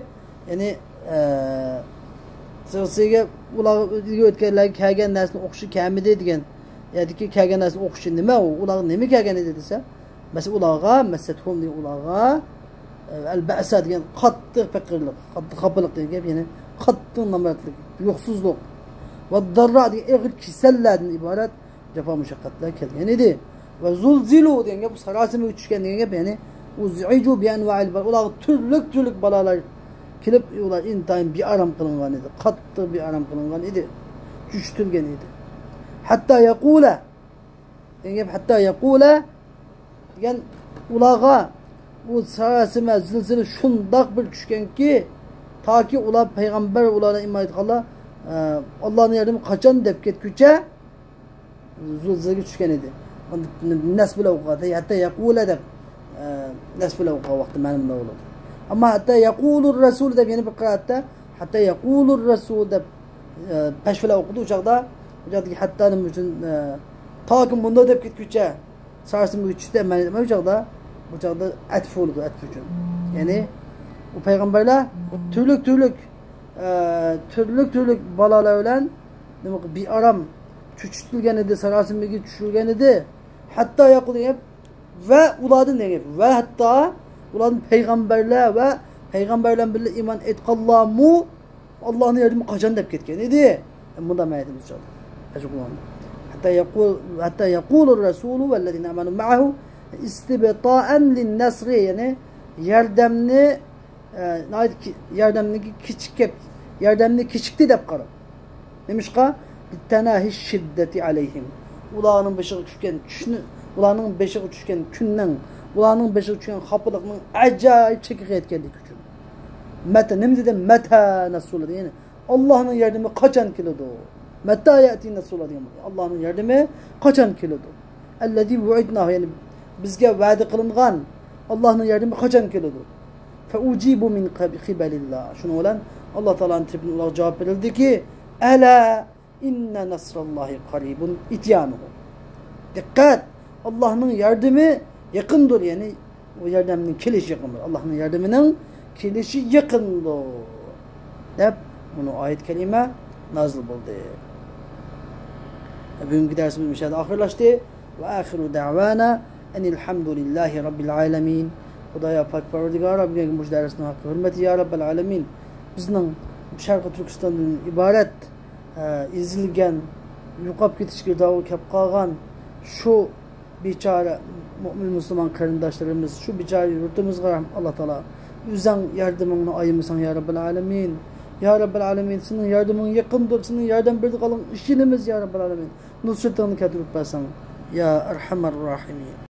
يەنى، ئە، سىغىسىگە ئۇلارغا ئۆتكەنلەرگە كەلگەن نەرسىنىڭ ئوخشىشى كەلمىدى دېگەن. يەردىكى كەلگەن نەرسىنىڭ ئوخشىشى نېمە ئۇ؟ ئۇلارغا نېمە كەلگەن ئىدى دېسە، مەسىلەن، ئۇلارغا، مەسسەتھۇم دېگەن ئۇلارغا، ئە، ئەل بەئسا دېگەن قاتتىق پېقىرلىق، قاتتىق خاپىلىق دېگەن گەپ، يەنى قاتتىق نامراتلىق، يوقسۇزلۇق. ۋە داررا دېگەن ئېغىر كېسەللەردىن ئىبارەت جاپا مۇشەققەتلەر كەلگەن ئىدى. ۋە زۇلزىلۇ دېگەن گەپ ساراسىمىگە چۈشكەن دېگەن گەپ، يەنى ئۇزئىجۇ بىئەنۋائىل بەلا، ئۇلارغا تۈرلۈك تۈرلۈك بالالار كېلىپ، ئۇلار ئىنتايىن بىئارام قىلىنغان ئىدى، قاتتىق بىئارام قىلىنغان ئىدى، چۆچۈتۈلگەن ئىدى. ھەتتا يەقۇلە دېگەن گەپ، ھەتتا يەقۇلە دېگەن ئۇلارغا ئۇ ساراسىمە زىلزىلە شۇنداق بىر چۈشكەنكى، تاكى ئۇلار پەيغەمبەر، ئۇلارنى ئىمان ئېيتقانلار، ئە، ئاللانىڭ ياردىمى قاچان دەپ كەتكۈچە زىلزىلىگە چۈشكەن ئىدى. نەسب بىلەن ئوقۇغان، ھەتتا يەقۇلە دەپ، ئە، نەسب بىلەن ئوقۇغان ۋاقىتتا مەنە مۇنداق بولىدۇ. ئەمما ھەتتا يەقۇلۇر رەسۇل دەپ يەنە بىر قىرائەتتە، ھەتتا يەقۇلۇر رەسۇل دەپ، ئە، پەش بىلەن ئوقۇدى. ئۇ چاغدا، ئۇ چاغدىكى ھەتتا نېمە ئۈچۈن، ئە، تاكى مۇنداق دەپ كەتكۈچە ساراسىمىگە چۈشتى، مەنە ئېيتىمەن ئۇ چاغدا، بۇ چاغدا ئەتىپ بولىدۇ، ئەتىپ ئۈچۈن. يەنى ئۇ پەيغەمبەرلەر تۈرلۈك تۈرلۈك، ئە، تۈرلۈك تۈرلۈك بالالار بىلەن نېمە بىئارام چۆچۈتۈلگەن ئىدى، ساراسىمىگە چۈشۈرۈلگەن ئىدى. ھەتتا يەقۇل دېگەن گەپ، ۋە ئۇلاردىن دېگەن گەپ، ۋە ھەتتا ئۇلاردىن پەيغەمبەرلەر ۋە پەيغەمبەر بىلەن بىللە ئىمان ئېيتقانلارمۇ ئاللانىڭ ياردىمى قاچان دەپ كەتكەن ئىدى. مۇنداق مەن ئېيتىمىز چاغدا. ھەتتا يەقۇل، ھەتتا يەقۇلۇر رەسۇلۇ ۋەللەزىنە ئامەنۇ مەئەھۇ ئىستىبتائەن لىننەسرى، يەنى ياردەمنى، ئە، ناھايىتى كى-، ياردەمنىڭكى كېچىكىپ، ياردەمنى كېچىكتى دەپ قاراڭ. نېمىشقا؟ لتناهي الشدة عليهم. ئۇلارنىڭ بېشىغا چۈشكەن چۈشنى، ئۇلارنىڭ بېشىغا چۈشكەن كۈننىڭ، ئۇلارنىڭ بېشىغا چۈشكەن خاپىلىقنىڭ ئاجايىپ چېكىگە يەتكەنلىكى ئۈچۈن. مەتە، نېمە دېدى؟ مەتە نەسرۇللا دېگەن. ئاللانىڭ ياردىمى قاچان كېلىدۇ؟ مەتە يەتى نەسرۇللا دېگەن. ئاللانىڭ ياردىمى قاچان كېلىدۇ؟ الذي وعدناه، يەنى بىزگە ۋەدە قىلىنغان ئاللانىڭ ياردىمى قاچان كېلىدۇ؟ فأجيب من قبل الله. شۇنىڭ بىلەن ئاللا تائالانىڭ تەرىپىدىن ئۇلارغا جاۋاب بېرىلدىكى، ألا إن نصر الله قريب إتيانه. دىققەت! ئاللانىڭ ياردىمى يېقىندۇر، يەنى ئۇ ياردەمنىڭ كېلىشى يېقىندۇر. ئاللانىڭ ياردىمىنىڭ كېلىشى يېقىندۇر، دەپ مۇنۇ ئايەت كەرىمە نازىل بولدى. بۈگۈنكى دەرسىمىز مۇشۇ يەردە ئاخىرلاشتى. وآخر دعوانا أن الحمد لله رب العالمين. خۇدايا پاك پەرۋەردىگار، بۈگۈنكى مۇشۇ دەرسنىڭ ھەققى ھۆرمىتى يا رەببەل ئالەمىن. بىزنىڭ شەرقىي تۈركىستاندىن ئىبارەت، ئە، ئېزىلگەن، يوقاپ كېتىشكە داۋا كەپ قالغان شۇ بىچارە مۆمىن مۇسۇلمان قېرىنداشلىرىمىز، شۇ بىچارە يۇرتىمىزغا رەھىم، ئاللا تائالا، ئۆزۈڭ ياردىمىڭنى ئايىمىساڭ يا رەببەل ئالەمىن. يا رەببەل ئالەمىن، سېنىڭ ياردىمىڭ يېقىندۇر، سېنىڭ ياردەم بېرىدىغانلىقىڭغا ئىشىنىمىز يا رەببەل ئالەمىن. نۇسرىتىڭنى كەلتۈرۈپ بەرسەڭ يا ئەرھەمەر راھىمىن.